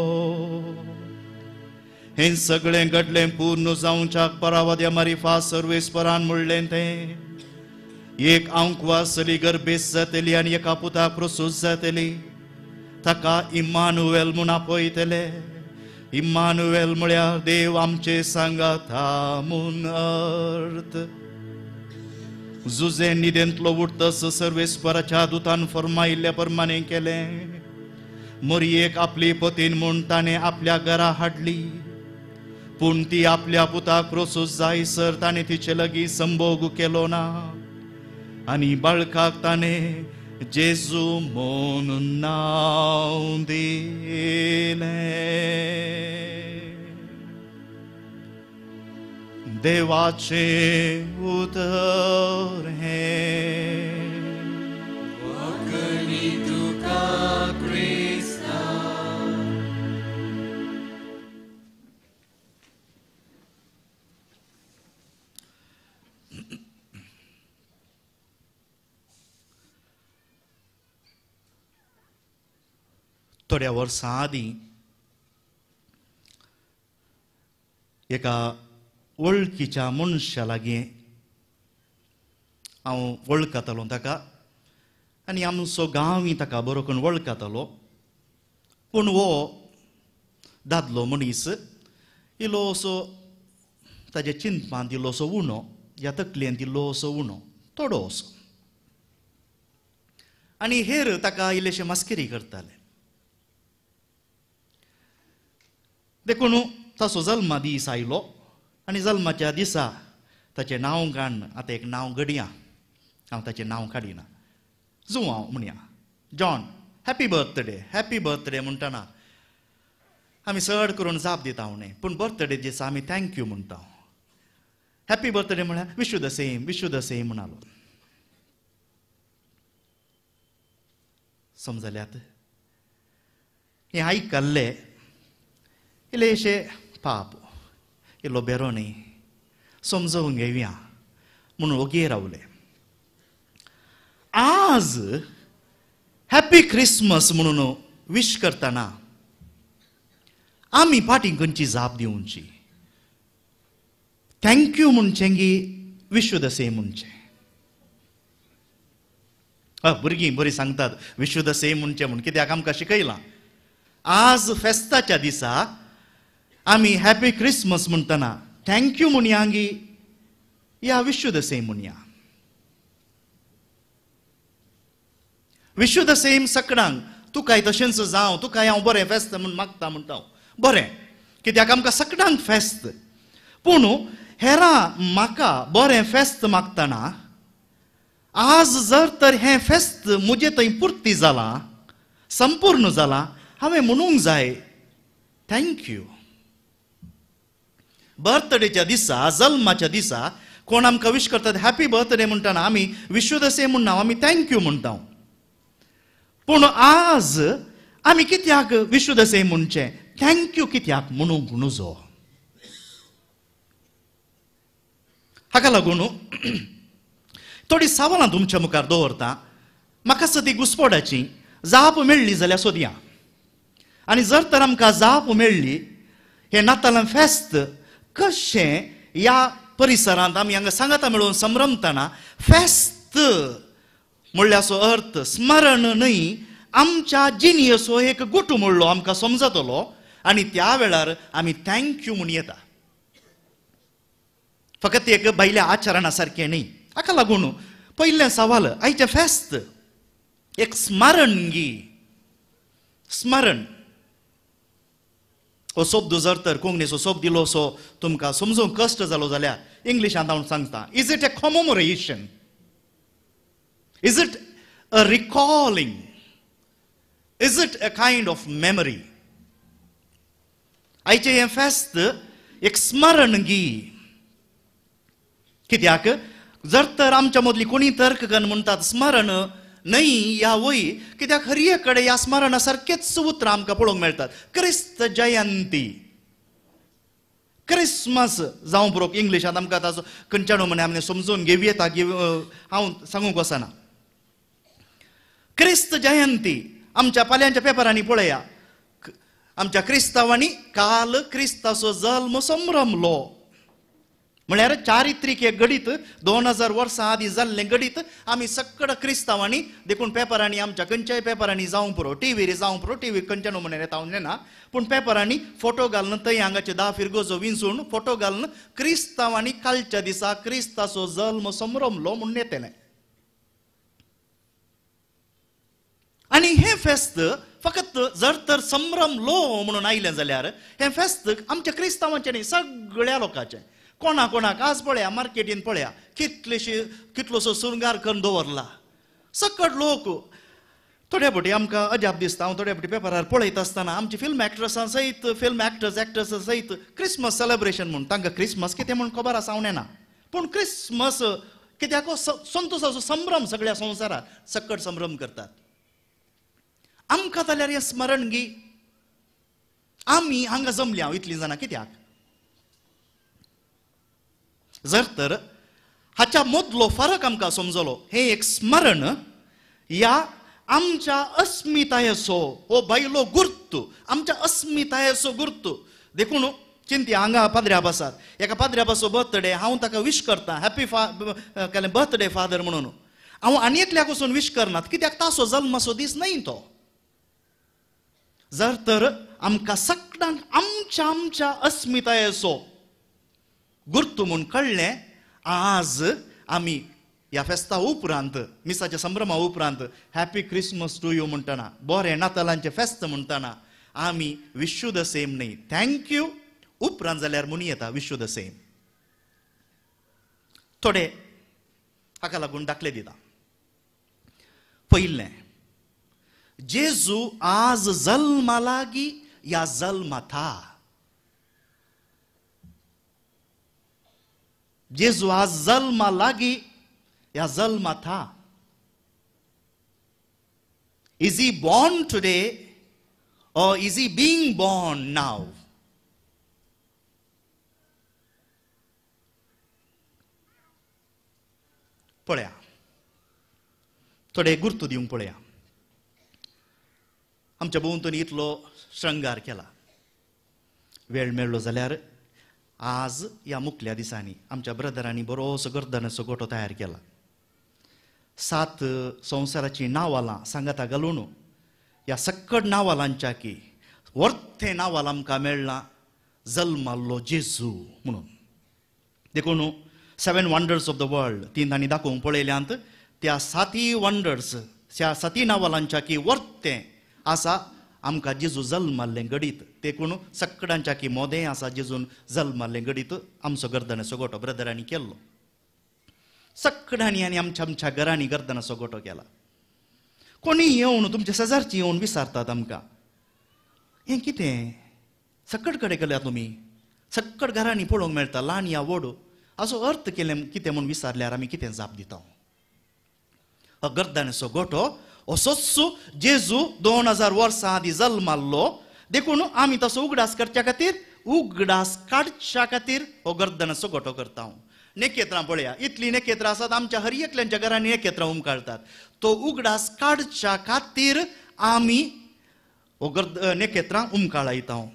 हें सगळें घडलें पूर्ण जावच्याक परावाद्या मारिफा सर्वेस्परान म्हणलें तें, एक आंकवार चली गर्भेस्त जातली आनी एका पुताक प्रसूत जातली, ताका इम्मानुएल म्हूण आपयतले. इम्मानुएल म्हळ्यार देव आमचे सांगाता म्हूण अर्थ. जुजे न्हिदेंतलो उठतस सर्वेस्पराच्या दुतान फर्मायिल्ल्या प्रमाणें केलें. मोरयेक आपली पतीन म्हूण ताणें आपल्या घरा हाडली, पूण ती आपल्या पुताक प्रसूत जायसर ताणें तिचे लागीं संभोग केलो ना आनी बाळकाक ताणें जेजू म्हूण नांव दिलें. देवाचें उतर हें. वाकणी तुका क्रिस्ता. थोड्या वर्सां आदीं एका वळखीच्या मनशा लागीं हांव वळखतालो ताका आनी आमचो गांवूय ताका बरो करून वळखतालो. पूण हो दादलो मनीस इल्लो असो ताज्या चिंतपांत इल्लोसो उणो, ह्या तकलेंत इल्लोसो उणो, थोडो असो, आनी हेर ताका इल्लेशे मस्करी करताले. देखून ताचो जल्मा दीस आयलो आनी जल्माच्या दिसा ताचें नांव काडून, आतां एक नांव घडया, हांव ताचें नांव काडिना, जुवांव म्हणया, John, happy birthday, happy birthday म्हणटना आमी चड करून जाप दिता न्हय, पूण बर्थडे दिसा आमी thank you म्हणटा. हॅपी बर्थडे म्हळ्यार wish you the same, wish you the same म्हणालो. समजल्यात? हें आयकल्लें इल्लेशें पाप, इल्लो बेरो न्ही, समजून घेवया म्हणून ओगी रावले. आज हॅपी क्रिसमस म्हणून विश करतना आमी फाटीं खंयची जाप दिवची? Thank you म्हणचें गी विश you the same म्हणचें? भुरगीं बरीं सांगतात विश you the same म्हणचें म्हूण, कित्याक आमकां शिकयलां. आज फेस्ताच्या दिसा आमी हॅपी क्रिसमस म्हणटना thank you म्हणया गी या विश you the same म्हणया? विश you the same सकडांक, तुकाय तशेंच जावं, तुकाय हांव बरें फेस्त म्हूण मागता म्हणटा हांव, बरें, कित्याक आमकां सकडांक फेस्त. पूण हेरां म्हाका बरें फेस्त मागतना आज जर तर हें फेस्त म्हजें थंय पुर्ती जालां, संपूर्ण जालां, हांवें म्हणूंक जाय thank you. बर्थडेच्या दिसा, जल्माच्या दिसा कोण आमकां विश करतात हॅपी बर्थडे म्हणटाना आमी विश you the same म्हणना, आमी thank you म्हणटा. पूण आज आमी कित्याक विश you the same म्हणचें, thank you कित्याक म्हणूंक नुजो? हाका लागून थोडी सवालां तुमच्या मुखार दवरता. म्हाका सदी घुसपोडाची जाप मेळ्ळी जाल्यार सोदया. आनी जर तर आमकां जाप मेळ्ळी हें नातालां फेस्त कशें ह्या परिसरांत आमी हांगा सांगाता मेळून संभ्रमतना फेस्त म्हणल्याचो अर्थ स्मरण न्हय, आमच्या जिणेचो एक गुटू म्हणलो आमकां समजतलो आनी त्या वेळार आमी thank you म्हूण येता. फकत एक भायल्या आचरणा सारकें न्हय. हाका लागून पयलें सवाल आयचें फेस्त एक स्मरण गी, स्मरण हो शब्द जर तर कोंकणीचो शब्द दिलो सो तुमकां समजूंक कश्ट जालो जाल्यार इंग्लिशांत हांव सांगता, is it a commemoration, is it a recalling, is it a kind of memory? आयचें हें फेस्त एक स्मरण गी. कित्याक जर तर आमच्या मदली कोणी तर्क करून म्हणटात स्मरण न्हय ह्या वय, कित्याक हर कडेन ह्या स्मरणा सारकेच उतरां आमकां पळोवंक मेळटात. क्रिस्त जयंती, क्रिसमस जावं पुरो इंग्लिशांत आमकां ताचो खंयच्यान म्हण आमी समजून घेवं येता, हांव सांगूंक वचना. क्रिस्त जयंती आमच्या फाल्यांच्या पेपरांनी पळया, आमच्या क्रिस्तांवांनी काल क्रिस्ताचो जल्म संभ्रमलो. म्हळ्यार चारित्रीक एक घडीत 2000 वर्सां आदीं जाल्लें घडीत आमी सगळ्या क्रिस्तांवांनी, देखून पेपरांनी आमच्या खंयच्याय पेपरांनी जावं पुरो, टिवीर जावं पुरो, टिवीर खंयच्या नमुन्यान येता हांव जाणा, पूण पेपरांनी फोटो घालून थंय हांगाचे 10 फिरगोजो विंचून फोटो घालून क्रिस्तांवांनी कालच्या दिसा क्रिस्ताचो जल्म संभ्रमलो म्हूण येतलें. आनी हें फेस्त फकत जर तर संभ्रमलो म्हणून आयलें जाल्यार हें फेस्त आमच्या क्रिस्तांवांचें न्ही, सगळ्या लोकांचें. कोणा कोणाक आज पळया मार्केटीन पळया कितलेशे कितलोसो शृंगार करून दवरला सकट लोक. थोड्या फावटी आमकां अजाप दिसता, हांव थोड्या फावटी पेपरार पळयता आसतना आमची फिल्म एक्ट्रसां सयत, फिल्म एक्टर्स एक्ट्रसां सयत क्रिसमस सेलेब्रेशन म्हूण, तांकां क्रिसमस कितें म्हूण खबर आसा हांव नेना, पूण क्रिसमस कित्याक संतोशाचो संभ्रम सगळ्या संवसारात सकट संभ्रम करतात. आमकां जाल्यार हें स्मरण गी, आमी हांगा जमल्या हांव इतलीं जाणां कित्याक? जर तर हाच्या मदलो फरक आमकां समजलो, हें एक स्मरण ह्या आमच्या अस्मितायेचो हो भायलो गुर्त, आमच्या अस्मितायेचो गुर्त. देखून चिंत्या हांगा पाद्र्याब आसात, एका पाद्र्याबाचो बर्थडे हांव ताका विश करता हॅपी बर्थडे फादर म्हणून. हांव आनी एकल्याक वचून विश करनात कित्याक ताचो जल्माचो दीस न्हय तो. जर तर आमकां सगळ्यांक आमच्या आमच्या अस्मितायेचो गुर्तू म्हूण कळ्ळें, आज आमी ह्या फेस्ता उपरांत, मिसाच्या संभ्रमा उपरांत हॅपी क्रिसमस टू you म्हणटना, बरें नातालांचें फेस्त म्हणटना आमी विश you the same न्हय, thank you उपरांत जाल्यार म्हणूं येता विश you the same. थोडे हाका लागून दाखले दिता. पयलें, जेजू आज जल्मा लागीं ह्या जल्माथा. जेजू आज जल्मा लागीं ह्या जल्माथा. Is he born today or is he being born now? पळया, थोडे गुर्तू दिवंक पळया. आमच्या भोंवतणी इतलो श्रृंगार केला, वेळ मेळ्ळो जाल्यार आज ह्या मुखल्या दिसांनी आमच्या ब्रदरांनी बरोसो गर्दनाचो गोटो तयार केला. 7 संवसाराचीं नावालां सांगाता घालून ह्या सक्कड नावालांच्या की वर्थे नावाल आमकां मेळ्ळां जल्माल्लो जेजू म्हणून. देखून 7 वंडर्स ऑफ the world तीन तांणी दाखोवंक पळयल्यांत, त्या 7 वंडर्स, त्या 7 नावालांच्या की वर्तें आसा आमकां जेजू जल्माल्लें घडीत. देखून सगळ्यांच्या की मोदें आसा जेजून जल्माल्लें घडीत आमचो गर्दनाचो गोटो ब्रदरांनी केल्लो. सगळ्यांनी आनी आमच्या आमच्या घरांनी गर्दनाचो गोटो केला. कोणी येवन तुमच्या शेजारची येवन विचारतात आमकां, हें कितें सकट कडेन केल्या तुमी, सक्कड घरांनी पळोवंक मेळटा ल्हान या व्हड. हाचो अर्थ केलें कितें म्हूण विचारल्यार आमी कितें जाप दिता? हो गर्दानेचो गोठो असोच जेजू 2000 वर्सां आदीं जल्माल्लो, देखून आमी तसो उगडास करच्या खातीर, उगडास काडच्या खातीर हो गर्दनाचो गोठो करता. नेकेत्रां पळया, इतलीं नेकेत्रां आसात आमच्या हर एकल्यांच्या घरांनी नेकेत्रां उमकाळतात. तो उगडास काडच्या खातीर आमी हो नेकेत्रां उमकाळयता.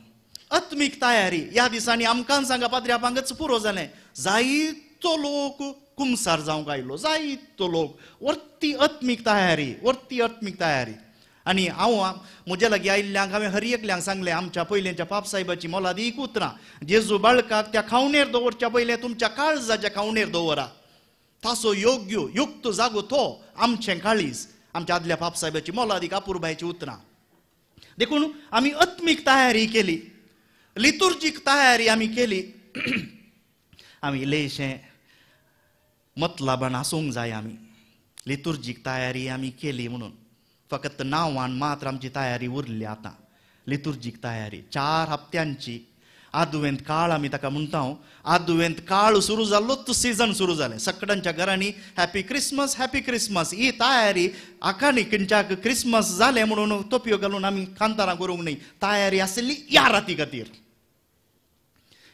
आत्मीक तयारी ह्या दिसांनी आमकां सांगा पाद्र्यापांकच पुरो जालें, जायतो लोक कुमसार जावंक आयलो, जायतो लोक. वर्ती आत्मीक तयारी, वर्ती आत्मीक तयारी. आनी हांव म्हज्या लागीं आयिल्ल्यांक हांवें हर एकल्यांक सांगलें, आमच्या पयलेंच्या पापसाहेबाची मोलादीक उतरां, जेजू बाळकाक त्या खावणेर दवरच्या पयलें तुमच्या काळजाच्या खावणेर दवरा, ताचो योग्य युक्त जागो तो आमचें काळीज. आमच्या आदल्या पापसाहेबाची मोलादीक अपुरबायची उतरां. देखून आमी आत्मीक तयारी केली, लितुर्जीक तयारी आमी केली. आमी इल्लेशें मतलाबान आसूंक जाय. आमी लितुर्जीक तयारी आमी केली म्हणून फकत नांवान मात्र आमची तयारी उरली. आतां लितुर्जीक तयारी 4 हप्त्यांची आदुवेंत काळ आमी ताका म्हणटा. आदुवेंत काळ सुरू जाल्लोच सिजन सुरू जालें. सगळ्यांच्या घरांनी हॅपी क्रिसमस हॅपी क्रिसमस ही तयारी. आकानी खंयच्याक क्रिसमस जालें म्हणून तोपयो घालून आमी कांतारां करूंक न्ही. तयारी आशिल्ली ह्या राती खातीर.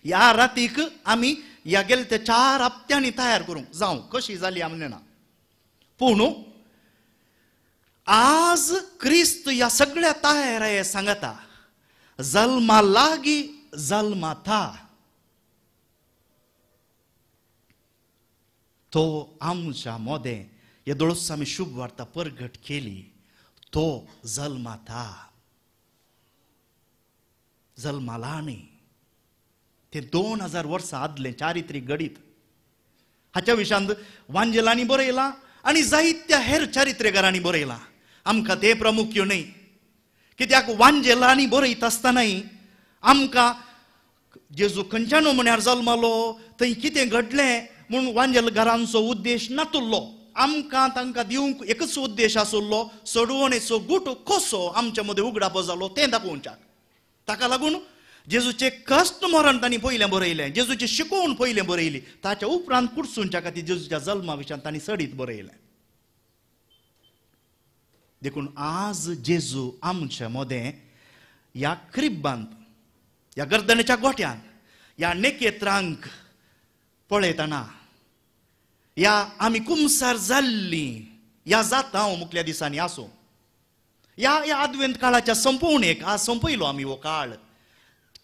ह्या रातीक आमी ह्या गेले ते 4 हप्त्यांनी तयार करूंक जावं. कशी जाली आमी नेणा. पूण आज क्रिस्त ह्या सगळ्या तयाराय सांगता, जल्मा लागीं जल्माता. तो आमच्या मोदें येदोळच आमी शुभ वार्ता परगट केली. तो जल्माता, जल्माला न्ही. ते 2000 वर्सां आदलें चारित्रीक घडीत. हाच्या विशांत वांजेलांनी बरयलां आनी जायत्या हेर चारित्र्यकारांनी बरयलां. आमकां तें प्रामुख्य न्हय, कित्याक वांजेलांनी बरयता आसतनाय आमकां जेजू खंयच्यान म्हण्यार जल्मलो, थंय कितें घडलें म्हूण वांजेलकारांचो उद्देश नातुल्लो. आमकां तांकां दिवंक एकच उद्देश आसुल्लो, सोडवणेचो गुट कसो आमच्या मदें उगडापो जालो तें दाखोवच्याक. ताका लागून जेजूचें कश्ट मरण तांणी पयलें बरयलें, जेजूची शिकोवण पयलें बरयली, ताच्या उपरांत कुडसूनच्या खातीर जेजूच्या जल्मा विशयान तांणी सडीत बरयलें. देखून आज जेजू आमच्या मदें ह्या क्रिब्बांत, ह्या गर्दनेच्या गोट्यांत, ह्या नेकेत्रांक पळयतना, ह्या आमी कुमसार जाल्लीं ह्या जाता हांव मुखल्या दिसांनी आसूं, ह्या ह्या आदवेंत काळाच्या संपोवणेक आज संपयलो आमी हो काळ.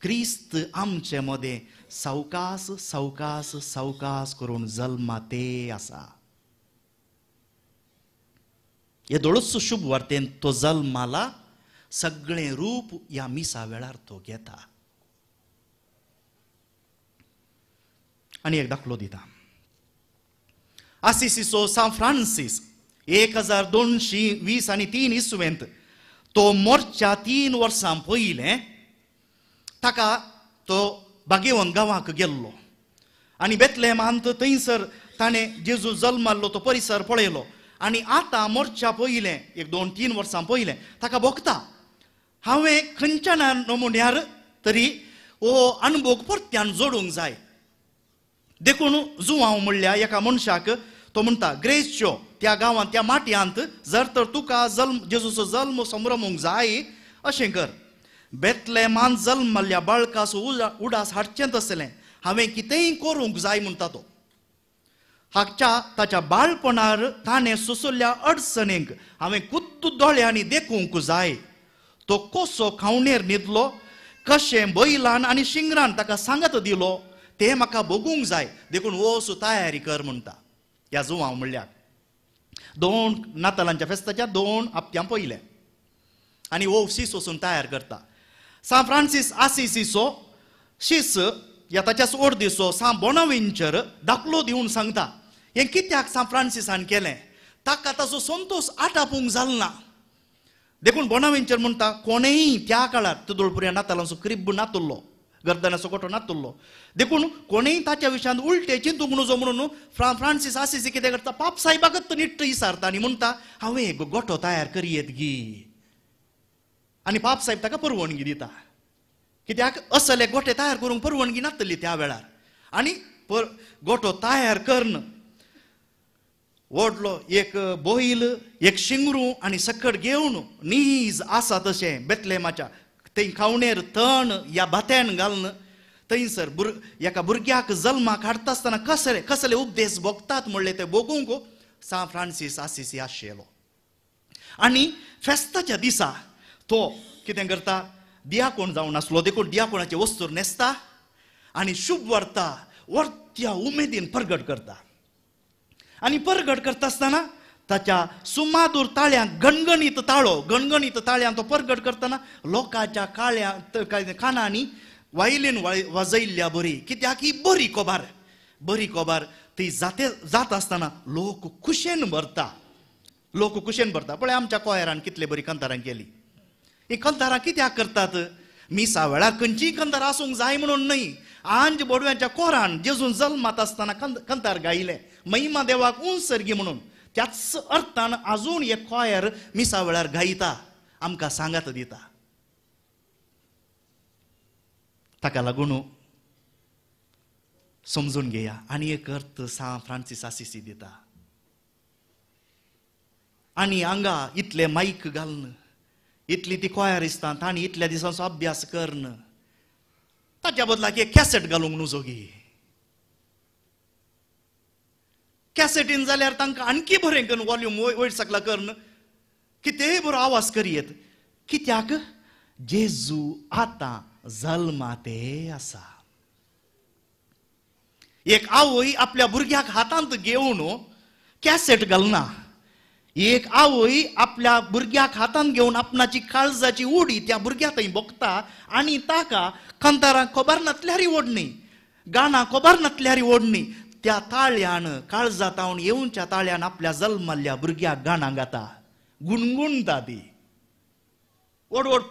क्रिस्त आमचे मदें सावकास सावकास सावकास करून जल्माते आसा. येदोळच शुभ वार्तेन तो जल्माला, सगळें रूप ह्या मिसा वेळार तो घेता. आनी एक दाखलो दिता. आसिसीचो सांत फ्रांसीस 1220 आनी 3 इसवेंत तो मोर्च्या 3 वर्सां पयलें ताका तो बागेवन गांवाक गेल्लो आनी बेतलेमांत थंयसर ताणें जेजू जल्माल्लो तो परिसर पळयलो. आनी आतां मोर्च्या पयलें 1 2 3 वर्सां पयलें ताका भोगता हांवें खंयच्या नमुन्यार तरी हो अणभोग परत्यान जोडूंक जाय. देखून जुवांव म्हणल्या एका मनशाक तो म्हणटा, ग्रेसच्यो त्या गांवांत त्या माटयांत जर तर तुका जल्म जेजूचो जल्म संभ्रमूंक जाय अशें कर. बेतलेमान जल्मल्ल्या बाळकाचो उडास हाडचें तसलें हांवें कितेंय करूंक जाय म्हणटा तो. हाच्या ताच्या बाळपणार ताणें सोंसल्ल्या अडचणींक हांवें खुद्द दोळ्यांनी देखूंक जाय. तो कसो खावणेर न्हिदलो, कशें बैलान आनी शिंगरान ताका सांगत दिलो तें म्हाका भोगूंक जाय. देखून वच तयारी कर म्हणटा ह्या जुवांव म्हणल्यार 2 नातालांच्या फेस्ताच्या 2 हप्त्यां पयलें. आनी हो शीस वचून तयार करता. सांत फ्रांसीस आसिसीचो शीस ह्या ताच्याच ओर्दीचो सांत बोनावेंचर दाखलो दिवन सांगता हें कित्याक सांत फ्रांसिसान केलें. ताका ताचो संतोश आटापूंक जालो ना. देखून बोनावेंचर म्हणटा कोणेय त्या काळार तुदोळपुऱ्या नातालांचो क्रिब्ब नातुल्लो, गर्दनाचो गोटो नातुल्लो, देखून कोणेय ताच्या विशयांत उलटे चिंतूंक नजो म्हणून फ्रांसीस आसिसी कितें करता, पाप साहेबाकच निट्ट इसारता आनी म्हणटा हांवें एक गोटो तयार करयेत गी. आनी पाप साहेब ताका परवानगी दिता. कित्याक असले गोटे तयार करूंक परवानगी नासली त्या वेळार. आनी गोटो तयार करून व्हडलो एक बोईल एक शिंगरू आनी सकट घेवन नीज आसा तशें बेतलेमाच्या थंय खावणेर तण ह्या भात्यान घालून थंयसर एका भुरग्याक जल्माक हाडटा आसतना कसले कसले उपदेश भोगतात म्हणले ते भोगूंक सांत फ्रांसीस आसिसी आशिल्लो. आनी फेस्ताच्या दिसा तो कितें करता, दियाकोण जावन आसलो देखून दियाकोणाचे वस्तूर न्हेसता आनी शुभ वार्ता वर्त्या उमेदीन परगट करता. आनी परगट करता आसतना ताच्या सुमादूर ताळ्यांक गणगणीत ताळो, गणगणीत ताळ्यान तो परगट करतना लोकांच्या काळ्या कानांनी वायलीन वाजयल्ल्या बरी, कित्याक ही बरी कोबार, बरी कोबार ती जाते जाता आसतना लोक खुशेन भरता, लोक खुशेन भरता. पळय आमच्या कोयरान कितले बरी कंतारां केली. ही कंतारां कित्याक करतात? मिसा वेळार खंयचीय कंतारां आसूंक जाय म्हणून न्हय. आंज बोडव्यांच्या कोरान जेजून जल्मात आसतना कंतार गायलें महिमा देवाक उंसर्गी म्हणून, त्याच अर्थान आजून एक कोयर मिसा वेळार गायता, आमकां सांगात दिता. ताका लागून समजून घेया. आनी एक अर्थ सांत फ्रांसीस आसिसी दिता. आनी हांगा इतले मायक घालून इतली ती कोयर दिसता तांणी इतल्या दिसांचो अभ्यास करून ताच्या बदलाक एक कॅसेट घालूंक नुजोगी. कॅसेटीन जाल्यार तांकां आणखी बरें करून वॉल्यूम वयर सकला करून कितेंय बरो आवाज करयेत. कित्याक जेजू आतां जल्माते आसा. एक आवय आपल्या भुरग्याक हातांत घेवन कॅसेट घालना, एक आवय आपल्या भुरग्याक हातांत घेवन आपणाची काळजाची उडी त्या भुरग्या थंय भोगता आनी ताका कंतारां खबर नासल्यारी ओडणी, गाणां खबर नासल्यारी ओडणी, त्या ताळ्यान काळजा तावन येवच्या ताळ्यान आपल्या जल्मल्ल्या भुरग्याक गाणां गाता, गुणगुणता ती. व्हड व्हड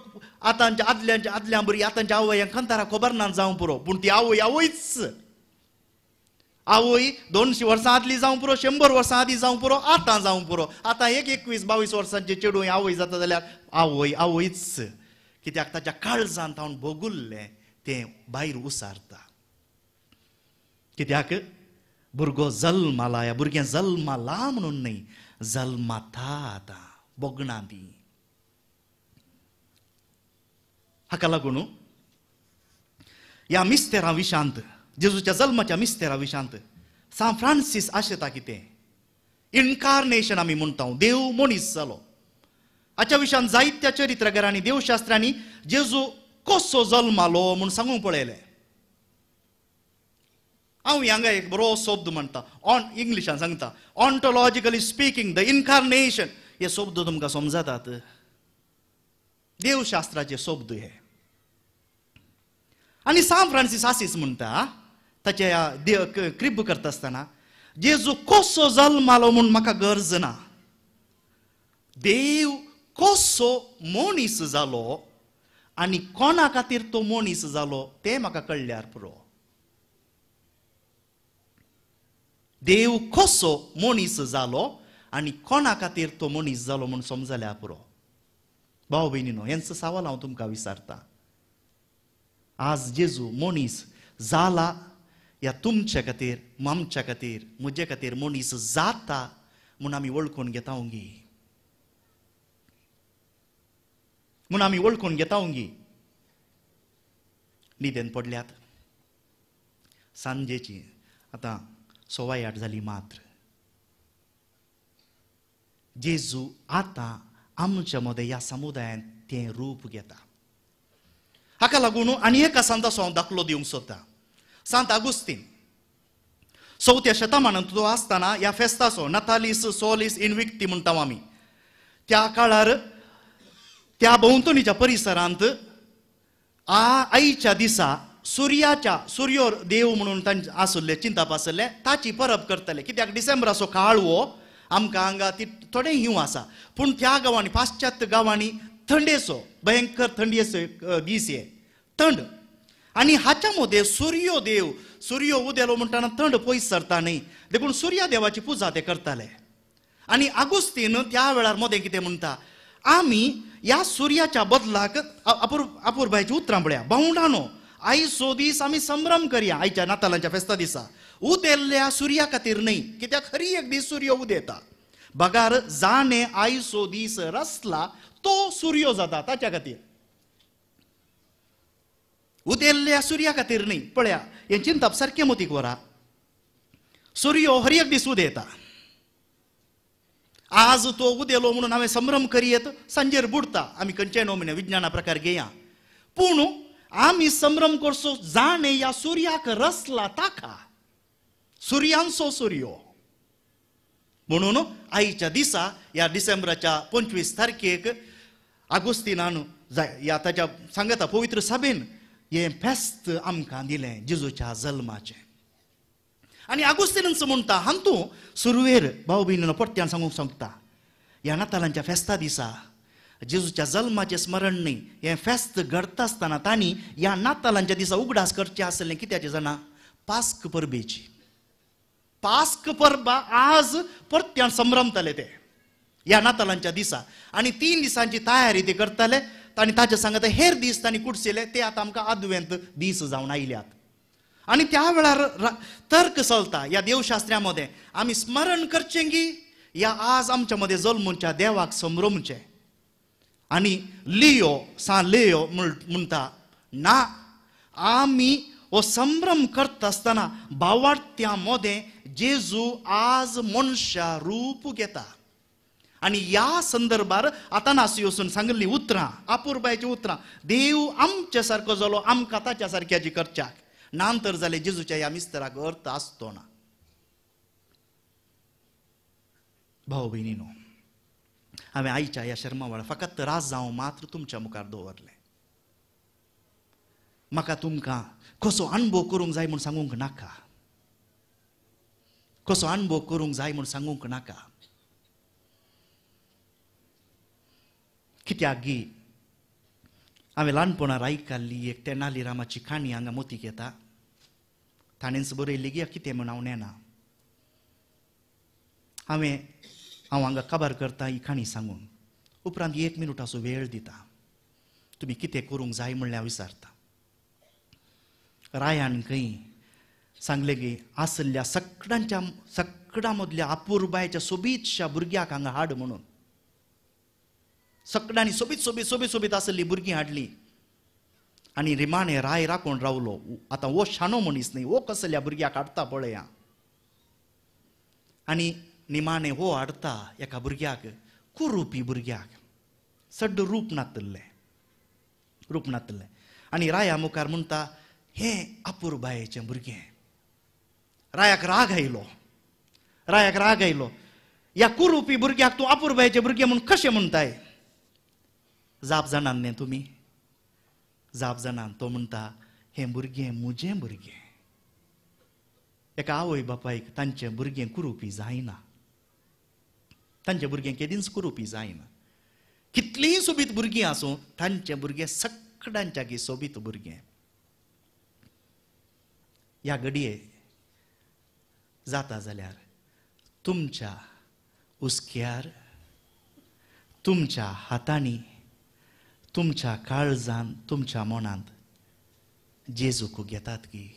आतांच्या आदल्यांच्या आदल्या भुरगीं आतांच्या आवयांक कंतारां खबर ना जावं पुरो, पूण ती आवय आवयच. आवय 200 वर्सां आदली जावं पुरो, 100 वर्सां आदीं जावं पुरो, आतां जावं पुरो. आतां एक 21-22 वर्सांचे चेडूं आवय जाता जाल्यार आवय आवयच. कित्याक ताच्या काळजान तावन भोगुल्लें तें भायर उसारता. कित्याक भुरगो जल्माला, ह्या भुरगें जल्माला म्हणून न्हय, जल्माता आतां भोगना ती. हाका लागून ह्या मिस्तेरा विशांत, जेजूच्या जल्माच्या मिस्तेरा विशांत सांत फ्रांसीस आशेता कितें इनकार्नेशन आमी म्हणटा, देव मनीस जालो. हाच्या विशांत जायत्या चरित्रकारांनी देवशास्त्रांनी जेजू कसो जल्मालो म्हूण सांगूंक पळयलें. हांव हांगा एक बरो शब्द म्हणटा, ऑन इंग्लिशान सांगता, ऑन्टोलॉजिकली स्पिकींग the incarnation. हे शब्द तुमकां समजतात, देवशास्त्राचे शब्द हे. आनी सांत फ्रांसीस आसीस म्हणटा ताच्या देव क्रिब करता आसतना, जेजू कसो जल्मालो म्हूण म्हाका गरज ना, देव कसो मनीस जालो आनी कोणा खातीर तो मनीस जालो तें म्हाका कळ्ळ्यार पुरो. देव कसो मनीस जालो आनी कोणा खातीर तो मनीस जालो म्हूण समजल्यार पुरो. भाव भयणीनो, हेंच सवाल हांव तुमकां विचारता. आज जेजू मनीस जाला या तुमच्या खातीर, आमच्या खातीर, म्हजे खातीर मनीस जाता म्हूण आमी वळखून घेता गी, म्हूण आमी वळखून घेता गी. न्हिदेन पडल्यात सांजेची आतां 8:15 जाली मात्र. जेजू आतां आमच्या मदें ह्या समुदायांत तें रूप घेता. हाका लागून आनी एका सांताचो हांव दाखलो दिवंक सोदता. सांत आगुस्तीन 4थ्या शतमानांत तो आसतना ह्या फेस्ताचो नतालीस सोलीस इनविक्ती म्हणटा आमी, त्या काळार त्या भोंवतणीच्या परिसरांत आयच्या दिसा सुर्याच्या सुर्योर देव म्हणून तांचे आसुल्ले चिंताप आसले, ताची परब करतले. कित्याक डिसेंबराचो काळ हो आमकां हांगा ती थोडें हिंव आसा, पूण त्या गांवांनी पाश्चात्य गांवांनी थंडेचो भयंकर थंडयेचो दीस हे थंड. आनी हाच्या मदें सुर्यो देव सुर्यो उदेलो म्हणटना थंड पयस सरता न्ही, देखून सुर्या देवाची पुजा ते करताले. आनी आगुस्तीन त्या वेळार मदें कितें म्हणटा, आमी ह्या सुर्याच्या बदलाक अपुरबायची उतरां पळया. भावंडानो, आयचो दीस आमी संभ्रम करया आयच्या नातालांच्या फेस्ता दिसा. उदेल्ल्या सुर्या खातीर न्हय, कित्याक हरी एक दीस सूर्य उदेता, बगार जाणे आयचो दीस रसला तो सूर्य जाता ताच्या खातीर. उदेल्ल्या सुर्या खातीर न्हय. पळया हें चिंतप सारकें मोतीक व्हरा. सूर्य हर एक दीस उदेता, आज तो उदेलो म्हणून हांवें संभ्रम करयेत, सांजेर बुडता. आमी खंयचेय नमुने विज्ञाना प्रकार घेया, पूण आमी संभ्रम करचो जाणे ह्या सुर्याक रसला ताका, सुर्यांचो सूर्य. म्हणून आयच्या दिसा ह्या डिसेंबराच्या 25 तारखेक आगुस्तिनान ह्या ताच्या सांगता पवित्र सभेन हें फेस्त आमकां दिलें जेजूच्या जल्माचें. आनी आगुस्तिनांच म्हणटा हांतू सुरवेर भाव भयणीनो परत्यान सांगूंक सांगता, ह्या नातालांच्या फेस्ता दिसा जेजूच्या जल्माचें स्मरण न्हय, हें फेस्त घडता आसतना तांणी ह्या नातालांच्या दिसा उगडास करचें आसलें कित्याचें जाणा? पास्क परबेची. पास्क परबा आज परत्यान संभ्रमताले ते ह्या नातालांच्या दिसा. आनी 3 दिसांची तयारी ते करताले आनी ताचे सांगता हेर दीस तांणी कुडशिले ते आतां आमकां आदवेंत दीस जावन आयल्यात. आनी त्या वेळार तर्क चलता ह्या देवशास्त्र्या मदें, आमी स्मरण करचें की ह्या आज आमच्या मदें जल्मूच्या देवाक संभ्रमचें. आनी लियो सान लियो म्हणटा ना, आमी हो संभ्रम करता आसतना भावार्थ्या मदें जेजू आज मनशा रूप घेता. आनी ह्या संदर्भार आतानासियोसून सांगिल्लीं उतरां, अपुरबायचीं उतरां, देव आमच्या सारको जालो आमकां ताच्या सारक्याची करच्याक ना तर जालें जेजूच्या ह्या मिस्तराक अर्थ आसतो ना. भाव भयणीनो, हांवें आयच्या ह्या शर्मा वेळार फकत राजांव मात्र तुमच्या मुखार दवरलें. म्हाका तुमकां कसो अणभव करूंक जाय म्हूण सांगूंक नाका, कसो अणभव करूंक जाय म्हूण सांगूंक नाका. कित्याक गी हांवें ल्हानपणार आयकल्ली एक तेनाली रामाची काणी हांगा मोतीक येता. ताणेंच बरयल्ली गी कितें म्हूण हांव नेना. हांव हांगा काबार करता ही काणी सांगून, उपरांत 1 मिनटाचो वेळ दिता, तुमी कितें करूंक जाय म्हणल्यार हांव विचारता. रायान खंय सांगलें की आसल्या सगळ्यांच्या सगळ्यां मदल्या अपुरबायच्या सोबीतशा भुरग्याक हांगा हाड म्हणून. सगळ्यांनी सोबीत सोबीत सोबीत सोबीत आसली भुरगीं हाडली आनी रिमाणे राय राखून रावलो. आतां हो शाणो मनीस न्हय, हो कसल्या भुरग्याक हाडटा पळया. आनी निमाणे हो हाडटा एका भुरग्याक, कुरुपी भुरग्याक, सड्ड रूप नातिल्लें, रूप नातिल्लें. आनी राया मुखार म्हणटा हें अपुरबायेचें भुरगें. रायाक राग आयलो, रायाक राग आयलो, ह्या कुरुपी भुरग्याक तूं अपुरबायेचें भुरगें म्हूण कशें म्हणटाय? जाप जाणात न्ही तुमी? जाप जाणात. तो म्हणटा हें भुरगें म्हजें भुरगें. एका आवय बापायक तांचें भुरगें कुरुपी जायना, तांचें भुरगें केदींच कुरुपी जायना. कितलींय सोबीत भुरगीं आसूं, तांचें भुरगें सगळ्यांच्याकी सोबीत भुरगें. ह्या घडये जाता जाल्यार तुमच्या हुस्क्यार, तुमच्या हातांनी, तुमच्या काळजान, तुमच्या मनांत जेजूक घेतात की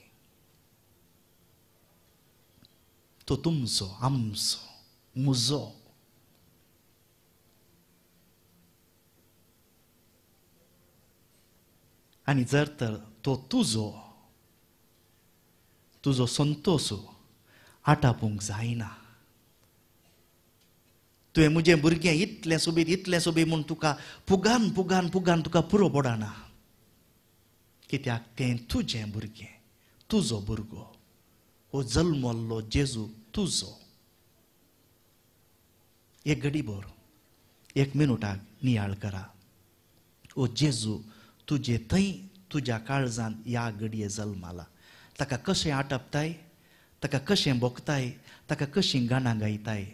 तो तुमचो, आमचो, म्हजो. आनी जर तर तो तुजो, तुजो संतोश आटापूंक जायना. तुवें म्हजें भुरगें इतलें सोबीत इतलें सोबीत म्हूण तुका पुगान पुगान पुगान तुका पुरो पडना, कित्याक तें तुजें भुरगें, तुजो भुरगो, हो जल्मल्लो जेजू तुजो. एक घडी भर, 1 मिनटाक नियाळ करा, ओ जेजू तुजे थंय तुज्या काळजान ह्या घडये जल्माला. ताका कशें आटपताय, ताका कशें भोगताय, ताका कशीं गाणां गायताय,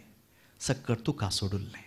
सक्कर तुका सोडुल्लें.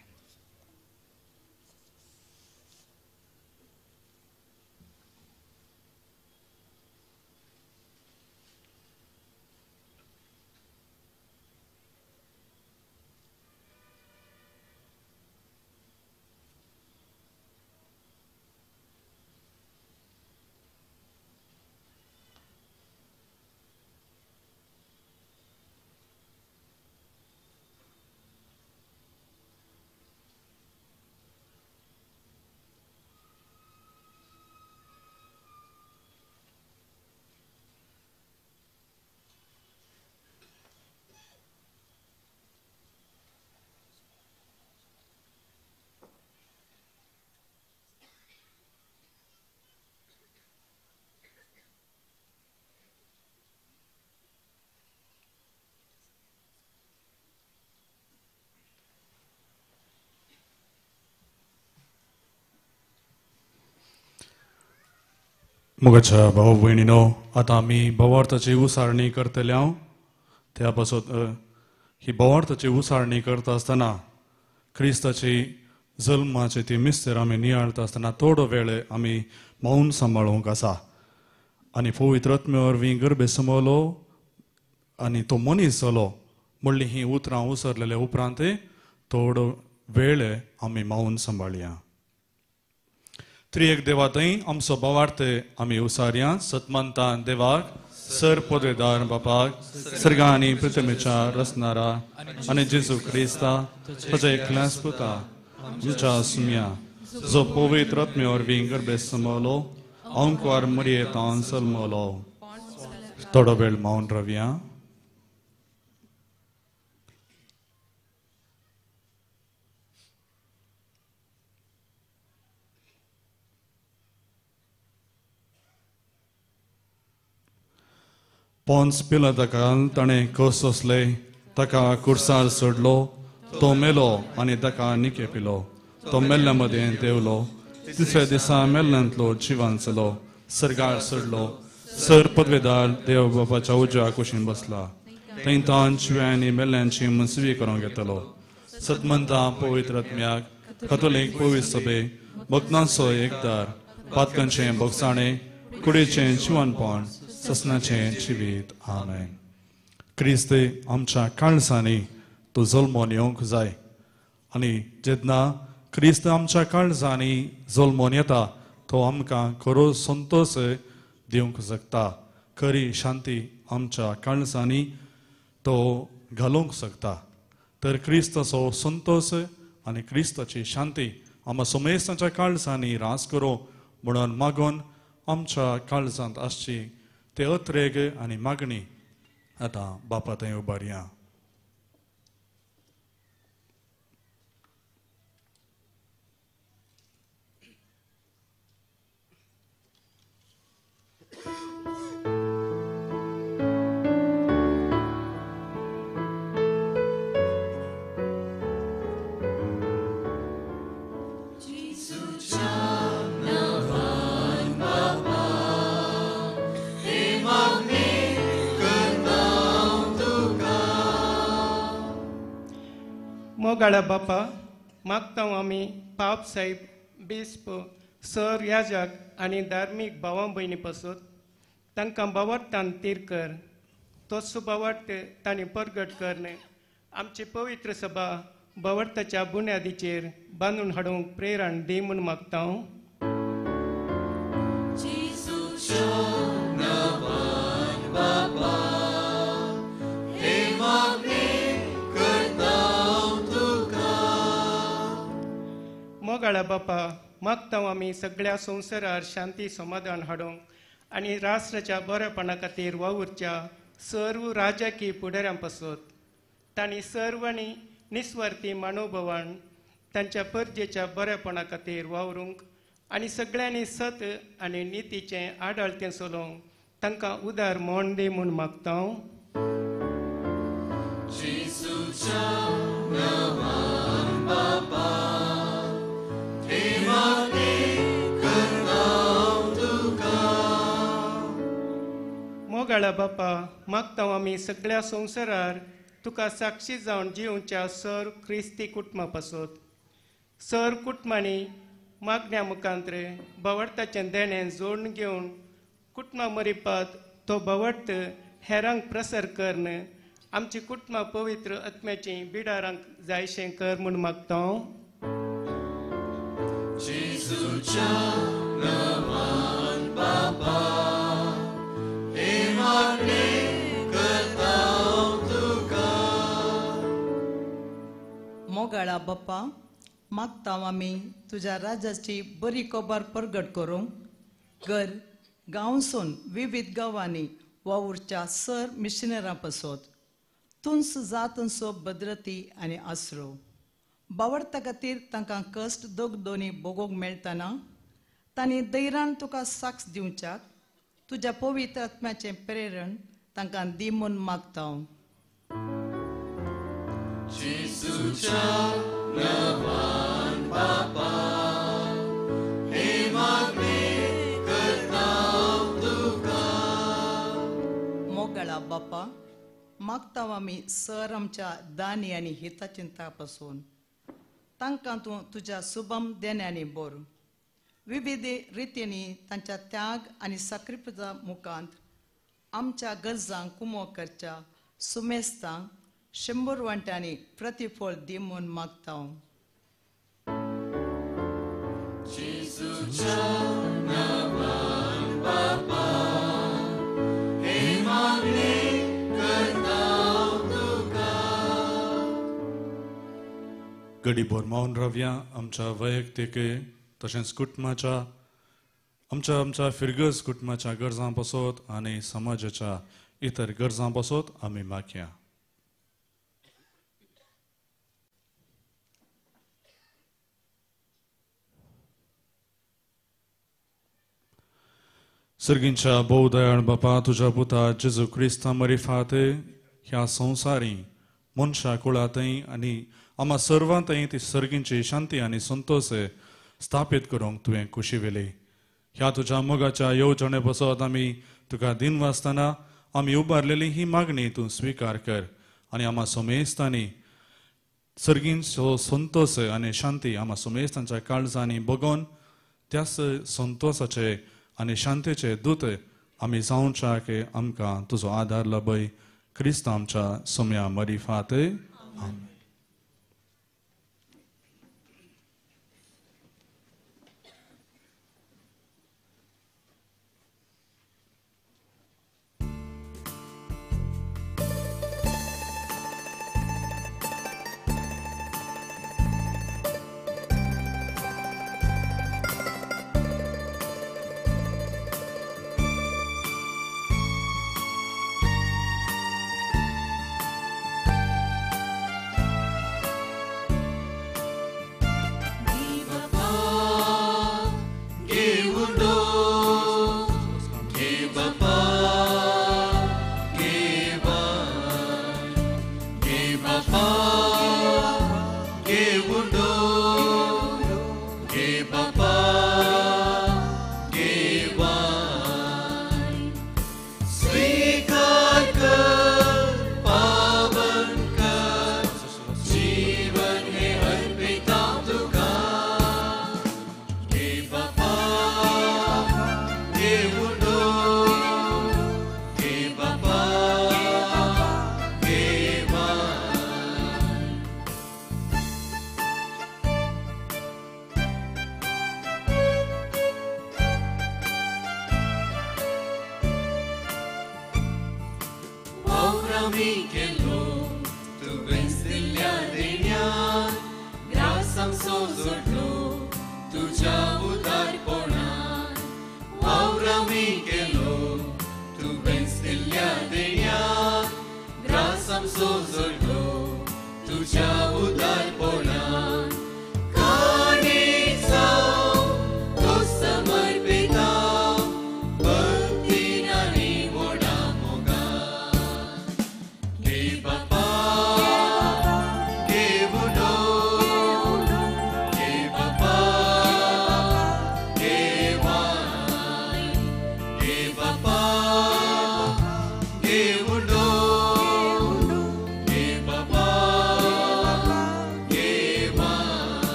मोगाच्या भाव भयणीनो, आतां आमी भवार्थाची उसारणी करतले हांव. त्या पासत ही भवार्थाची उसारणी करता आसतना क्रिस्ताची जल्माची ती मिस्तर आमी नियाळता आसतना थोडो वेळ आमी मौन सांबाळूंक आसा. आनी पवित्र आत्म्या वरवीं गर्भे समवलो आनी तो मनीस जालो म्हणली ही उतरां उसरलेले उपरांत थोडो वेळ आमी मौन सांबाळया. त्रिएक देवा थंय आमचो भावार्थ आमी उसारया. सतमंतान देवाक, सर पदवेदार बापाक, सर्गा आनी पृथ्वीच्या रचणारा आनी जेजू क्रिस्ता ताच्या एकल्याच पुता आमच्या सुम्या, जो पवित्र आत्म्या वरवीं गर्भे समवलो, अंकवार मरयेतान जल्मलो. थोडो वेळ मौन रावया. पोन्स पिलाताकान ताणें कस सोंसले, ताका कुर्सार सोडलो, तो मेलो आनी ताका निके पिलो. तो मेल्ल्या मदें देवलो, तिसऱ्या दिसा मेल्ल्यांतलो जिवान जालो, सर्गार सोडलो, सर पदवेदार देव बापाच्या उजव्या कुशीन बसला. थंय तान जिव्या आनी मेल्ल्यांची मनसुवी करूंक येतलो. सतमंता पवित्र आत्म्याक, कथोलीक पवित्र सभे, भक्तांचो एकदार, पातकांचें भोगसाणें, कुडीचें जिवनपण, ससनाचें जिवीत. आमेन. क्रिस्त आमच्या काळजांनी तो जल्मोन येवंक जाय. आनी जेन्ना क्रिस्त आमच्या काळजांनी जल्मोन येता तो आमकां खरो संतोश दिवंक शकता, खरी शांती आमच्या काळजांनी तो घालूंक शकता. तर क्रिस्ताचो संतोश आनी क्रिस्ताची शांती आमकां समेस्तांच्या काळजांनी रास करूं म्हणून मागून आमच्या काळजांत आसची ते अत्रेग आनी मागणी आतां बापा थंय उबारया. मोगाळा बापा, मागता आमी पाप साहेब, बिस्प, सर याजक आनी धार्मीक भावां भयणी पासत तांकां भावार्थान तीर कर, तोच भावार्थ तांणी परगट करणे आमची पवित्र सभा भावार्थाच्या बुन्यादीचेर बांदून हाडूंक प्रेरण दी म्हूण मागता. मोगाळा बापा, मागता आमी सगळ्या संवसारार शांती समाधान हाडूंक आनी राष्ट्राच्या बरेपणा खातीर वावुरच्या सर्व राजकीय फुडाऱ्यां पासत तांणी सर्वांनी निस्वार्थी मानोभवान तांच्या परजेच्या बरेपणा खातीर वावरूंक आनी सगळ्यांनी सत आनी नितीचें आडळतें चलोवंक तांकां उदार म्हण दी म्हूण मागता. मोगाळा बापा, मागता आमी सगळ्या संवसारार तुका साक्षी जावन जिवच्या सर क्रिस्ती कुटुंबा पासत सर कुटुंबांनी मागण्या मुखांत्र भावार्थाचें देणें जोडून घेवन कुटुंबा मरिपात तो भावार्थ हेरांक प्रसार करन आमची कुटुंबां पवित्र आत्म्याची बिडारांक जायशें कर म्हूण मागता. जेजूच्या नांवान बाबा, हे मागणें करता तुका. मोगाळा बाप्पा, मागता आमी तुज्या राजाची बरी खबर परगट करूंक घर गांवसून विविध गांवांनी वावुरच्या सर मिशनरां पासत तुंस जातंचो भद्रती आनी आसरो बावडता खातीर तांकां कश्ट दोगदोनी भोगोवंक मेळटना तांणी धैर्यान तुका साक्ष दिवच्याक तुज्या पवित्र आत्म्याचें प्रेरण तांकां दी म्हूण मागता. जेजूच्या नांवान बापा, हे मागणें करता बापा, मागता आमी सर आमच्या दानी आनी हिताचिंता पासून तांकां तूं तुज्या सुबम देण्यांनी बोर विविध रितींनी तांच्या त्याग आनी साक्रिफिसा मुखांत आमच्या गरजांक कुमो करच्या सुमेस्तांक 100 वांट्यांनी प्रतिफळ दी म्हूण मागता. गडीभर मौन रावया. आमच्या वैयक्तीक तशेंच कुटुंबाच्या आमच्या आमच्या फिरगज कुटुंबाच्या गरजां पासत आनी समाजाच्या इतर गरजां पासत आमी मागया. सर्गींच्या भोव दयाळ बापा, तुज्या पुता जेजू क्रिस्ता मरिफात ह्या संवसारी मनशा कुळांतय आनी आमा सर्वांतय ती सर्गींची शांती आनी संतोष स्थापीत करूंक तुवें खुशी वेली. ह्या तुज्या मोगाच्या येवजणे पासत आमी तुका दिन वाचतना आमी उबारलेली ही मागणी तूं स्विकार कर आनी आमा समेस्तांनी सर्गींचो संतोष आनी शांती आमा समेस्तांच्या काळजांनी बगोवन त्याच संतोषाचे आनी शांतीचे दूत आमी जावच्याक आमकां तुजो आदार लाभय. क्रिस्त आमच्या सोम्या मरिफात. आमेन.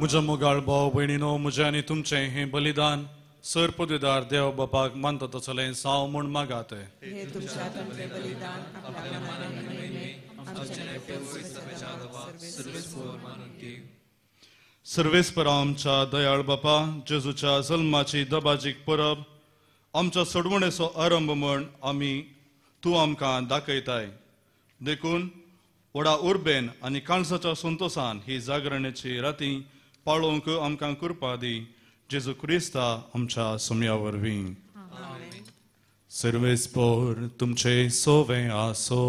म्हज्या मोगाळ भाव भयणीनो, म्हजें आनी तुमचें हें बलिदान सर पदवीदार देव बापाक मानता तसलें साव म्हूण मागात. सर्वेस्परा आमच्या दयाळ बापा, जेजूच्या जल्माची दबाजीक परब आमच्या सोडवणेचो आरंभ म्हूण आमी तूं आमकां दाखयताय. देखून व्हडा उर्बेन आनी काळजाच्या संतोसान ही जागरणेची राती पाळोवंक आमकां कृपा दी. जेजू क्रिस्ता आमच्या सोम्या वरवीं. सर्वेस्पोर तुमचे सोवे आसो.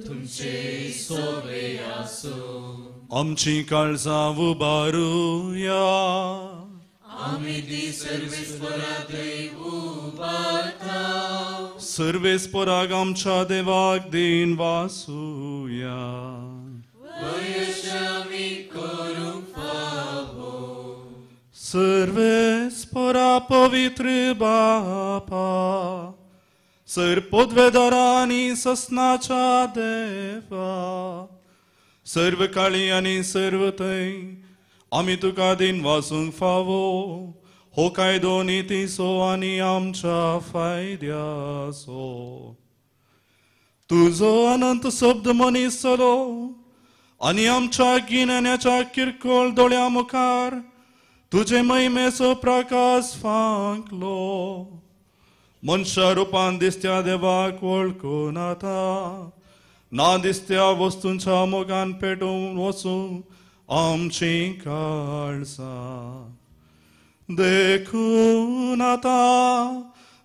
तुमचे सोवे आसो. आमची काळजां उबारुया. आमी ती सर्वेस्पोरा थंय उबारता. सर्वेस्पोराक आमच्या देवाक दिन वासुया. वयशामी करूंक फावो. सर्वेस्पोरा पवित्र बापा, सर पदवेदारांनी ससनाच्या देवा, सर्व काळी आनी सर्व थंय आमी तुका दिन वासूंक फावो. हो कायदो नितीचो आनी आमच्या फायद्याचो. तुजो अनंत शब्द मनीस जालो आनी आमच्या गिन्यानाच्या किरकोळ दोळ्या मुखार तुजे महिमेचो प्रकाश फांकलो. मनशा रुपान दिसत्या देवाक वळखून आतां ना दिसत्या वस्तूंच्या मोगान पेटून वचूं आमची काळजां. देखून आतां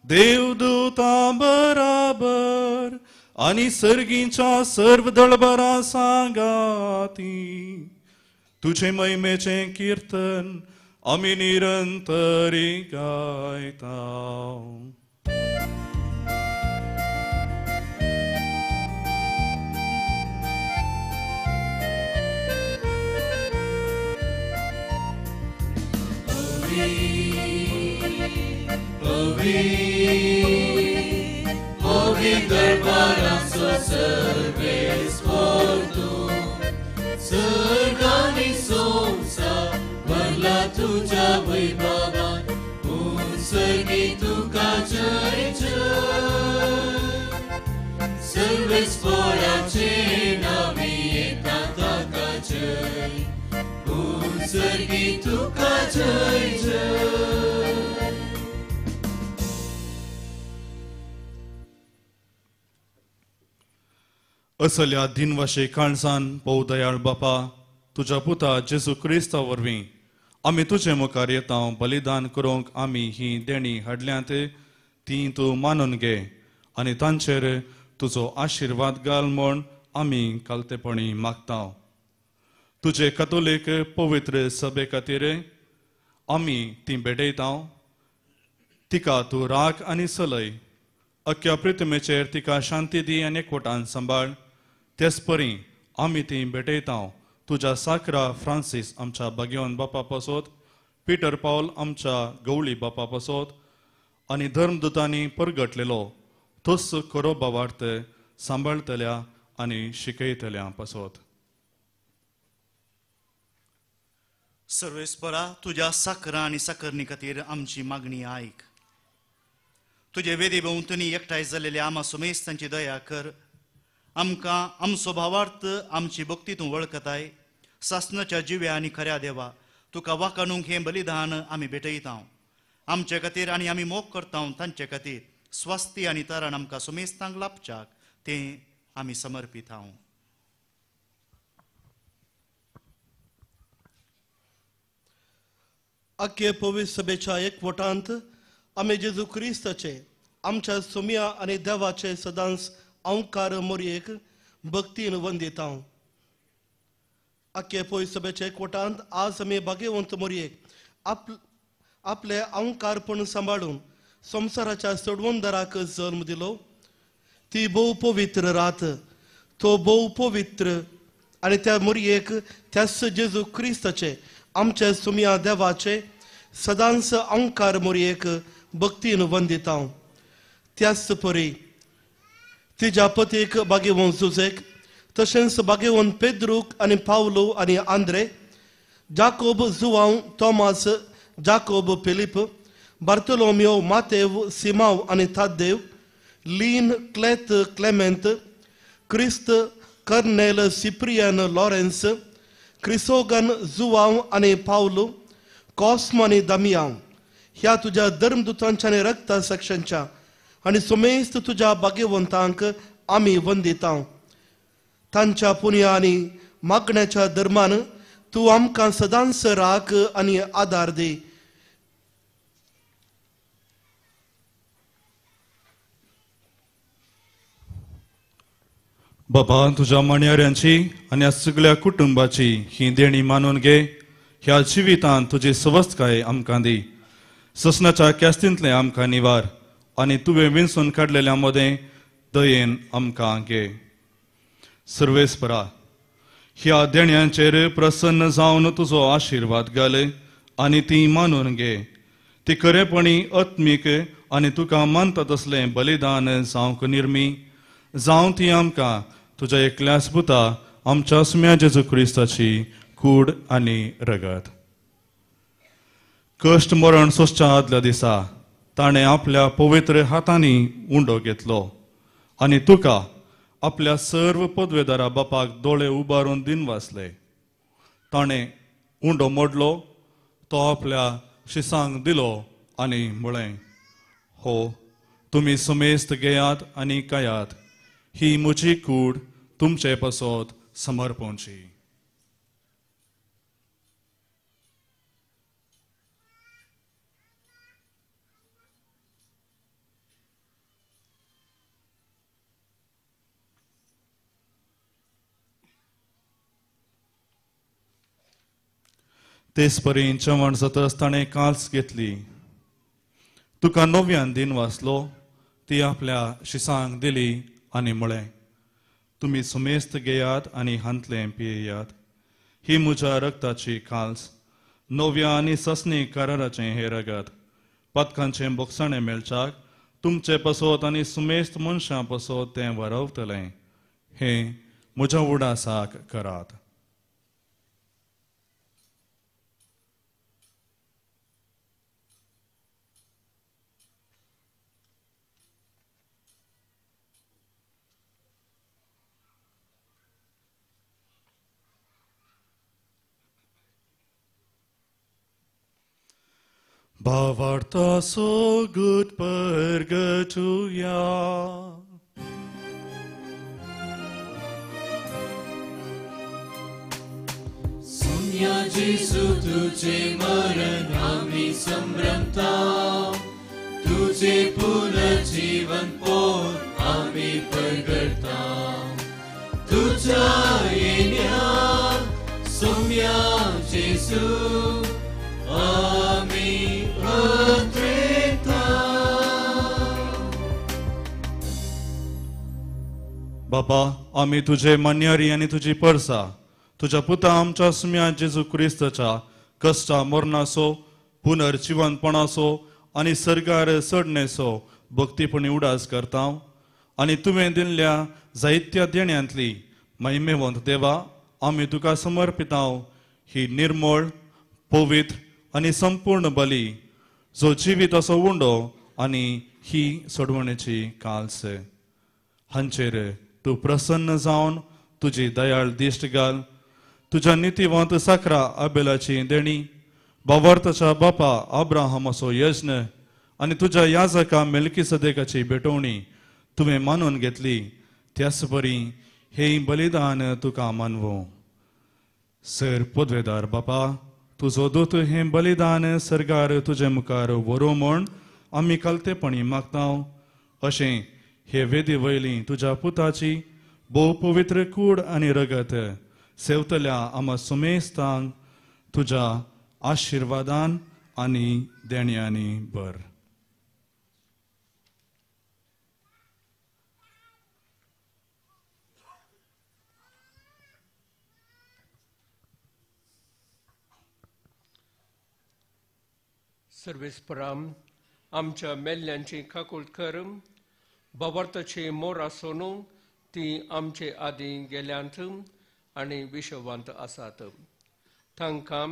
देवदूतां बराबर आनी सर्गींच्या सर्व दळबरां सांगाती तुजे महिमेचें किर्तन आमी निरंतरी गायता. Holy दरबाराचो सर्वेस्पोर तूं, सर्गांनी संवसार भरला तुज्या वैभवान, उत्सर्गी तुका जय जय. सर्वेस्पोराचे नांवी येता ताका जय, उत्सर्गी तुका जय जय. असल्या दिनवाशे काळजान भोव दयाळ बापा, तुज्या पुता जेजू क्रिस्ता वरवीं आमी तुजे मुखार येता. बलिदान करूंक आमी ही देणी हाडल्यांत ती तूं मानून घे आनी तांचेर तुजो आशिर्वाद घाल म्हूण आमी कालतेपणी मागता. तुजे कथोलीक पवित्र सभे खातीर आमी ती भेटयता. तिका तूं राख आनी चलय. अख्ख्या पृथ्वीचेर तिका शांती दी आनी एकवटान सांबाळ. तेच परी आमी ती भेटयता तुज्या साकरा फ्रांसीस आमच्या भाग्यवान बापा पासत, पिटर पावल आमच्या गवळी बापा पासत आनी धर्मदूतांनी परगटलेलो तोच खरो भावार्थ सांबाळतल्या आनी शिकयतल्या पासत. सर्वेस्परा, तुज्या साकरा आनी साकरणी खातीर आमची मागणी आयक. तुजे वेदी भोंवतणी एकठांय जाल्लेल्या आमा सुमेस्तांची दया कर. आमकां आमचो भावार्थ आमची भक्ती तूं वळखताय. सासनाच्या जिव्या आनी खऱ्या देवा, तुका वाखाणूंक हें बलिदान आमी भेटयता. आमचे खातीर आनी आमी मोग करता तांचे खातीर स्वास्थ्य आनी तरण आमकां सुमेस्तांक लाभच्याक तें आमी समर्पीत हांव. आख्खे पवित्र सभेच्या एकवटांत आमी जेजू क्रिस्ताचे आमच्या सोम्या आनी देवाचे सदांच अंकार मोरयेक भक्तीन वंदिता. आख्खे पवित्र सभेच्या एकवटांत आज आमी भाग्यवंत मोरयेक आपले अंकारपण सांबाळून संवसाराच्या सोडवणदाराक जल्म दिलो. ती भोव पवित्र रात, तो भोव पवित्र आनी त्या मोरयेक त्याच जेजू क्रिस्ताचे आमच्या सुम्या देवाचे सदांच अंकार मोरयेक भक्तीन वंदिता. त्याच परी तिज्या पतीक भाग्यवंत जुजेक, तशेंच भाग्यवंत पेद्रूक आनी पावलो आनी आंद्रे, जाकोब जुवांव, तॉमास, जाकोब फिलीप, बार्तोलोमियो, मातेव, सिमाव आनी ताद्देव, लीन, क्लेत, क्लेमेंत, क्रिस्त, कर्नेल, सिप्रियन, लॉरेन्स, क्रिसोगन, जुवांव आनी पावलो, कॉस्मो आनी दामियांव ह्या तुज्या धर्मदूतांच्या आनी रक्ता साक्षांच्या आनी सुमेस्त तुज्या भाग्यवंतांक आमी वंदिता. तांच्या पुण्या आनी मागण्याच्या धर्मान तूं आमकां सदांच राख आनी आदार दी. बाबा, तुज्या माणयाऱ्यांची आनी ह्या सगळ्या कुटुंबाची ही देणी मानून घे. ह्या जिवितांत तुजी सवस्तकाय आमकां दी. ससनाच्या कॅस्तींतलें आमकां निवार आनी तुवें विंचून काडलेल्या मदें दयेन आमकां घे. सर्वेस्परा, ह्या देण्यांचेर प्रसन्न जावन तुजो आशिर्वाद घाल आनी ती मानून घे. ती खरेपणी आत्मीक आनी तुका मानता तसलें बलिदान जावंक निर्मी जावं ती आमकां तुज्या एकल्याच पुता आमच्या सुम्या जेजू क्रिस्ताची कूड आनी रगत. कश्ट मरण सोंसच्या आदल्या दिसा ताणें आपल्या पवित्र हातांनी उंडो घेतलो आनी तुका आपल्या सर्व पदवेदारा बापाक दोळे उबारून दिनवासले. ताणें उंडो मोडलो, तो आपल्या शिसांक दिलो आनी म्हळें, हो तुमी समेस्त घेयात आनी खायात, ही म्हजी कूड तुमचे पासत समर्पणची. तेच परी जेवण जातच ताणें काल्स घेतली, तुका नव्यान दिन वाचलो, ती आपल्या शिसांक दिली आनी म्हळें, तुमी समेस्त घेयात आनी हांतलें पियेयात, ही म्हज्या रक्ताची काल्स, नव्या आनी ससनी कराराचें हें रगत, पातकांचें बोगसाणें मेळच्याक तुमचे पासत आनी सुमेस्त मनशां पासत तें वरवतलें. हें म्हज्या उडासाक करात. भावार्थाचो गुट परगटुया. सुन्या जेजू तुझे मरण आमी संभ्रमता, तुझे पुनर्जीवन पोर आमी परगटता. तुझ्या येण्या सुम्या जेजू आमी अत्रेता. बापा, आमी तुझे मान्यारी आनी तुजी परसा तुज्या पुता आमच्या सुम्या जेजू क्रिस्ताच्या कश्टा मरणाचो पुनर्जिवनपणाचो आनी सर्गार चडणेचो भक्तीपणी उडास करता आनी तुवें दिल्ल्या जायत्या देण्यांतली महिमेवंत देवा आमी तुका समर्पिताव ही निर्मळ पवित्र आनी संपूर्ण बली जो जिवीत असो उंडो आनी ही सोडवणेची काल्स हांचेर तूं प्रसन्न जावन तुजी दयाळ दिश्ट घाल. तुज्या नितीवंत साकरा आबेलाची देणी, बावर्ताच्या बापा आब्राहमाचो यज्ञ आनी तुज्या याजका मेलकी सदेकाची भेटवणी तुवें मानून घेतली, त्याच बरी हें बलिदान तुका मानवो. सर पदवेदार बापा, तुजो दूत हें बलिदान सरकार तुजे मुखार व्हरूं म्हूण आमी कालतेपणी मागता. अशें हे वेदी वयली तुज्या पुताची भोव पवित्र कूड आनी रगत सेवतल्या आमा सुमेस्तांक तुज्या आशिर्वादान आनी देण्यांनी भर. सर्वेस्पराम आमच्या मेल्ल्यांची काकूळ कर, बाबार्थाची मोर आसून ती आमचे आदीं गेल्यांत आनी विशवांत आसात. तांकां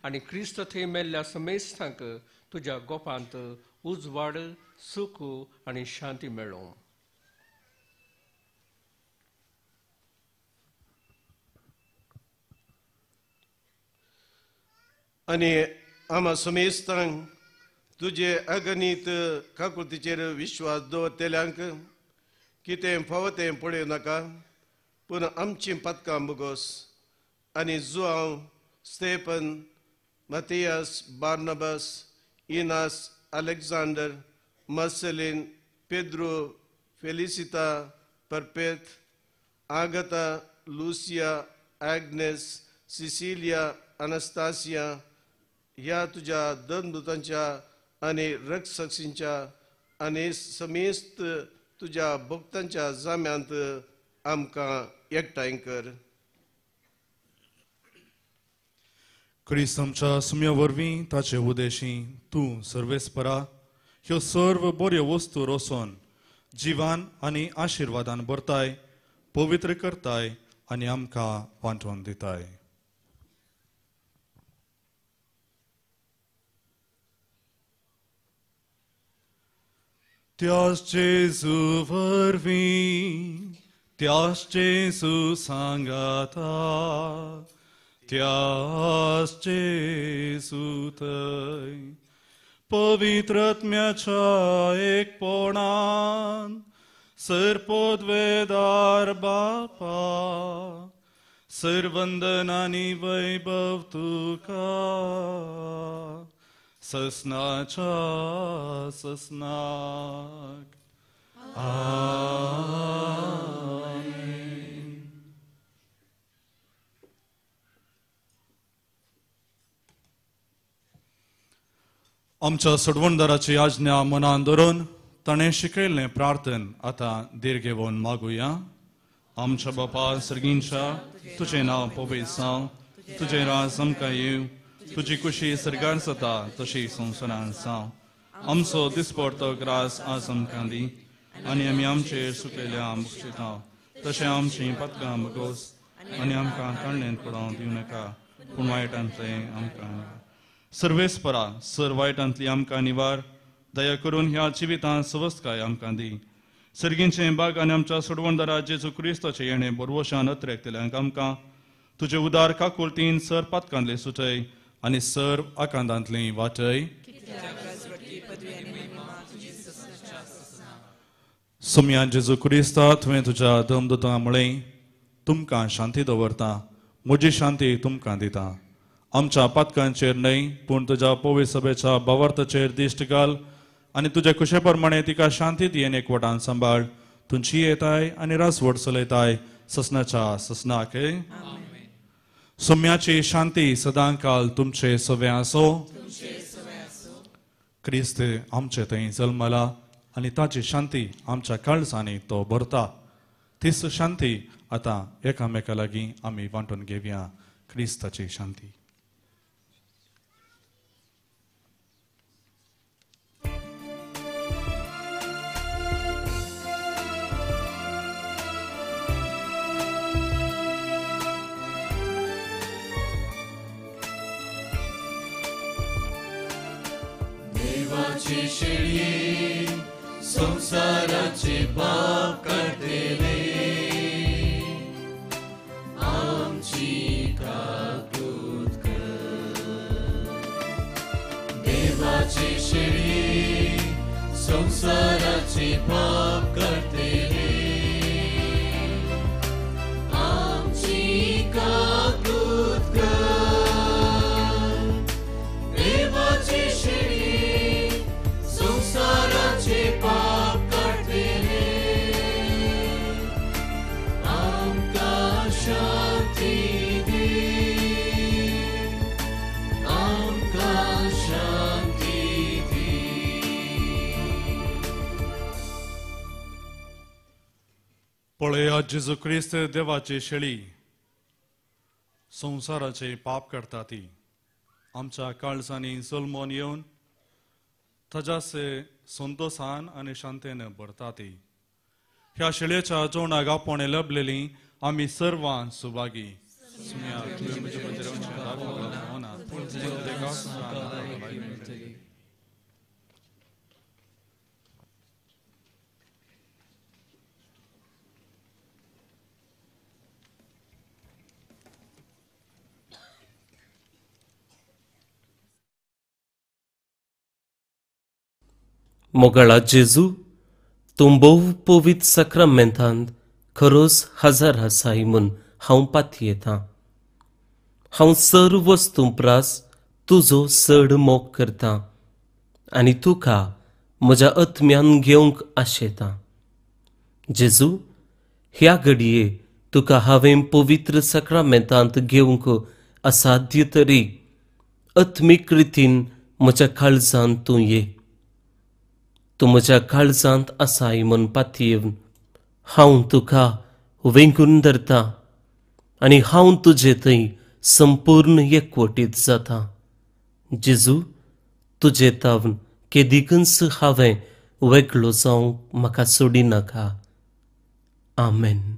आनी क्रिस्त थंय मेल्ल्या समेस्तांक तुज्या गोपांत उजवाड, सुख आनी शांती मेळों. आनी आमा समेस्तांक तुजे अगणीत काकुळतीचेर विश्वास दवरतल्यांक कितें फावो तें पळय नाका, पूण आमचीं पातकां बोगोस आनी Joao, Stephen, Mathias, Barnabas, Inas, Alexander, Marcelin, Pedro, Felicita, Perpet, Agatha, Lucia, Agnes, Cecilia, Anastasia ह्या तुज्या दंदुतांच्या आनी रक्षसाक्षींच्या आनी समेस्त तुज्या भक्तांच्या जाम्यांत आमकां एकठांय कर. क्रिस्त आमच्या सुम्या वरवीं ताचे उदेशी तूं सर्वेस्परा ह्यो सर्व बऱ्यो वस्तू रोसोन जिवान आनी आशिर्वादान भरताय, पवित्र करताय आनी आमकां वांटोवन दिताय. त्याच जेजू वरवीं, त्याच जेजू सांगाता, त्याच जेजू थंय पवित्रत्म्याच्या एकपणान सर्पोद्वेदार बापा सर्वंदन आनी वैभव तुका ससनाच्या ससनाक. आमेन. आमच्या सोडवणदाराची आज्ञा मनान धरून ताणें शिकयल्लें प्रार्थन आतां धीर घेवन मागुया. आमच्या बापा सर्गींच्या, तुजें नांव पवित्र जावं, तुजें राज आमकां येवं, तुजी कुशी सर्गार जाता तशी संवसारांत जावं. आमचो दिसपडतो ग्रास आज आमकां दी आनी आमी आमचेर सुकलेल्या बक्षिता तशें आमचीं पदकां बगोस आनी आमकां काडलें पडोवंक दिवं नाका, पूण वायटांतलें आमकां सर्वेस्परा सर वायटांतली आमकां निवार. दया करून ह्या जिवितांत सवस्तकाय आमकां दी. सर्गींचें बाग आनी आमच्या सोडवणदारा जेजू क्रिस्ताचें येणें बरवशान अत्रेकतल्यांक आमकां तुजे उदार काकुळतीन सर पातकांतलें सुटय आनी सर आकांतांतलें वाटय. सोम्या जेजू क्रिस्ता, तुवें तुज्या दमदुतां म्हळें, तुमकां शांती दवरता, म्हजी शांती तुमकां दिता. आमच्या पातकांचेर न्हय पूण तुज्या पवित्र सभेच्या भावार्थाचेर दिश्ट घाल आनी तुज्या कुशे प्रमाणे तिका शांती दी आनी एकवटान सांबाळ. तुमची येताय आनी रासवट चलयताय ससनाच्या ससनाक. सोम्याची शांती सदांकाल तुमचे सवे आसो. क्रिस्त आमचे थंय जल्मला आनी ताची शांती आमच्या काळजांनी तो भरता. तीच शांती आतां एकामेका लागीं आमी वांटून घेवया. क्रिस्ताची शांती. देवाची शेळी संसाराचे पाप काडटले, आमची काकूत कर. देवाची शेळी संसाराचे पाप काडटले, आमची काकूत कर. देवाची शेळी संसाराचे पाप काडटले, आमकां शांती दी, आमकां शांती दी. पळया जेजू क्रिस्त देवाची शेळी संवसाराचे पाप काडटा ती आमच्या काळजांनी जल्मोन येवन ताज्यासे संतोसान आनी शांतेन भरता ती. ह्या शेळयेच्या जेवणाक आपोवणें लभलेली आमी सर्वां सुभागी. मोगाळा जेजू, तूं भोव पवित्र साक्रामेंतांत खरोच हजार आसाय म्हूण हांव पातयेतां. हांव सर्व वस्तूं प्रास तुजो चड मोग करतां आनी तुका म्हज्या आत्म्यान घेवंक आशेतां. जेजू, ह्या घडये तुका हांवें पवित्र साक्रामेंतांत घेवंक असाध्य तरी आत्मीक रितीन म्हज्या काळजांत तूं ये. तूं म्हज्या काळजांत आसाय म्हूण पातयेवन हांव तुका वेंगून धरता आनी हांव तुजे थंय संपूर्ण एकवटीत जाता. जेजू, तुजे तावन केदिकूच हांवें वेगळो जावंक म्हाका सोडिनाका. आमेन.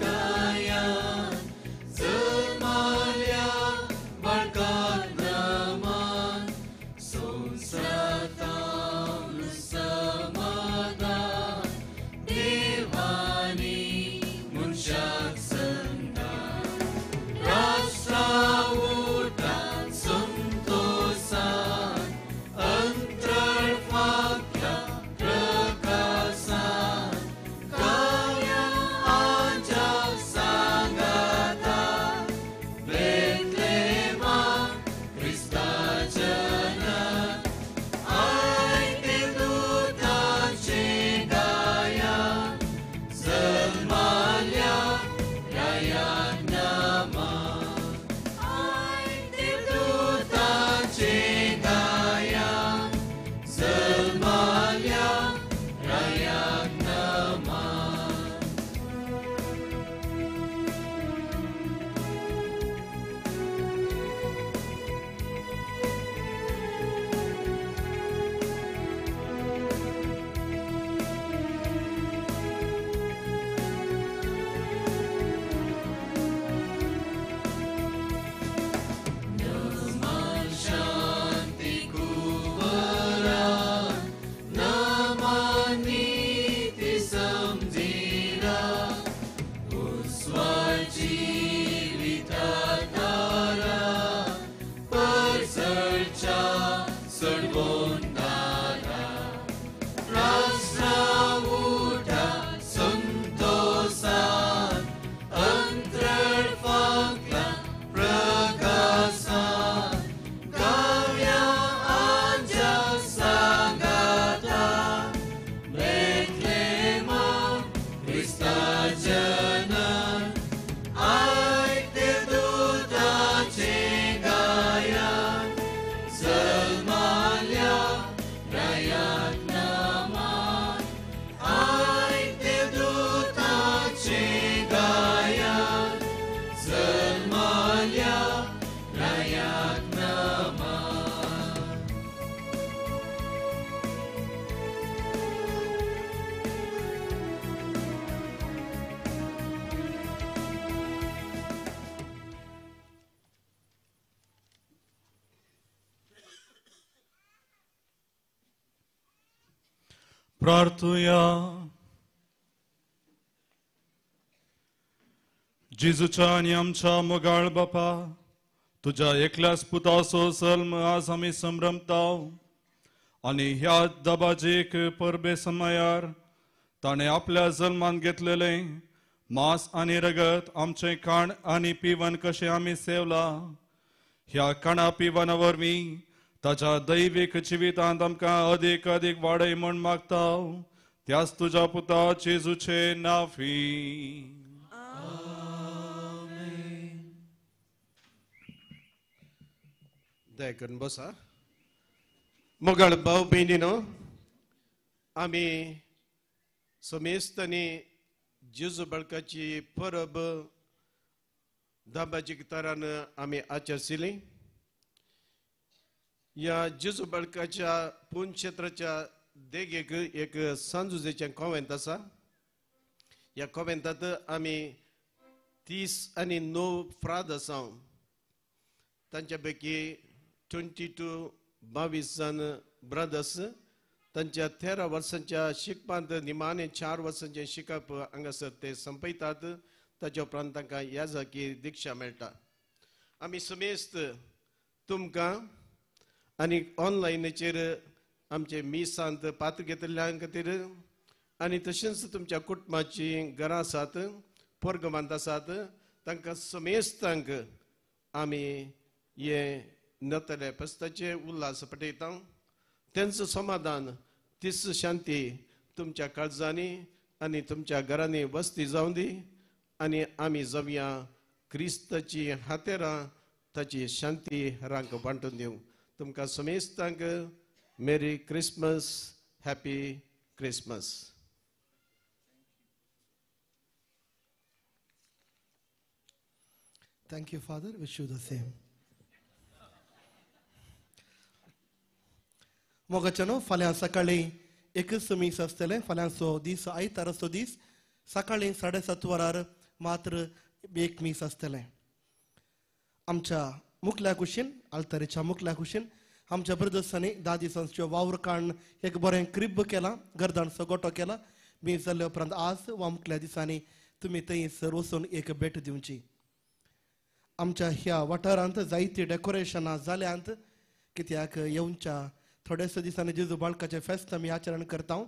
कायान जल्माल्या बाळकाक नमन संवसारांत समाधान देवानी मनशाक संदान राष्ट्रां उठात संतोषान अंतराळ फांकल्या प्रकाशान गाया आंजा सांगाता बेथलेमा क्रिस्ता जनन आयते दुताचे गायन जल्माल्या रायाक नमन आयते दुताचे गायन जल्माल्या रायाक नमन. नमन शांती कुंवरान नमन नीती समजिरा उस्वार जिविता तारा परजळच्या सडवोंदारा राष्ट्रां उठात संतोषान अंतराळ फांकल्या प्रकाशान गाव्या आंजा सांगाता बेथलेमा क्रिस्ता जनन आयते दुताचे गायन जल्माल्या रायाक नमन आयते दुताचे गायन जल्माल्या रायाक नमन. प्रार्थुया. जेजूच्या आनी आमच्या मोगाळ बापा, तुज्या एकल्याच पुताचो जल्म आज आमी संभ्रमताव आनी ह्या दबाजीक परबे समयार ताणें आपल्या जल्मान घेतलेलें मांस आनी रगत आमचें खाण आनी पिवन कशें आमी सेवला, ह्या खाणा पिवना वरवीं ताच्या दैवीक जिवितांत आमकां अदीक अदीक वाडय म्हूण मागता, त्याच तुज्या पुता जेजूचे नाफी. दया करून बसा. मोगाळ भाव भयणीनो, आमी समेस्त आनी जेजू बाळकाची परब दाबाजीक तरान आमी आचरशिली. ह्या जेजू बाळकाच्या पुनक्षेत्राच्या देगेक एक सांजुजेचें कॉवेंत आसा. ह्या कॉवेंतांत आमी 39 फ्राद आसा. तांच्या पैकी 22 22 जाण ब्रदर्स तांच्या 13 वर्सांच्या शिकपांत निमाणे 4 वर्सांचें शिकप हांगासर ते संपयतात. ताच्या उपरांत तांकां ह्या जागी दिक्षा मेळटा. आमी समेस्त तुमकां आनी ऑनलायनाचेर आमचे मिसांत पात्र घेतल्या खातीर आनी तशेंच तुमच्या कुटुंबाची घरां आसात, पोरगमांत आसात, तांकां समेस्तांक आमी हे नतले पस्ताचे उल्हास पटयता. तेंचो समाधान, तीच शांती तुमच्या काळजांनी आनी तुमच्या घरांनी वस्ती जावं दी आनी आमी जावया क्रिस्ताची हातेरां ताची शांती रांक वांटून दिवं. तुमकां समेस्तांक Merry Christmas, happy Christmas. Thank you, Father. Wish you the same. मोगाच्यानो, फाल्यां सकाळीं एकच मीस आसतलें. फाल्यांचो दीस आयताराचो दीस. सकाळीं 7:30 वरार मात्र एक मीस आसतलें. आमच्या मुखल्या कुशीन आल्तारीच्या मुखल्या कुशीन आमच्या ब्रदर्सांनी 10 दिसांच्यो वावर काडून एक बरें क्रिब्ब केलां, गर्दांचो गोटो केला. मीस जाल्ल्या उपरांत आज वा मुखल्या दिसांनी तुमी थंयसर वचून एक भेट दिवची. आमच्या ह्या वाठारांत जायतीं डेकोरेशनां जाल्यांत, कित्याक येवच्या थोड्याशा दिसांनी जेजू बाळकाचें फेस्त आमी आचरण करता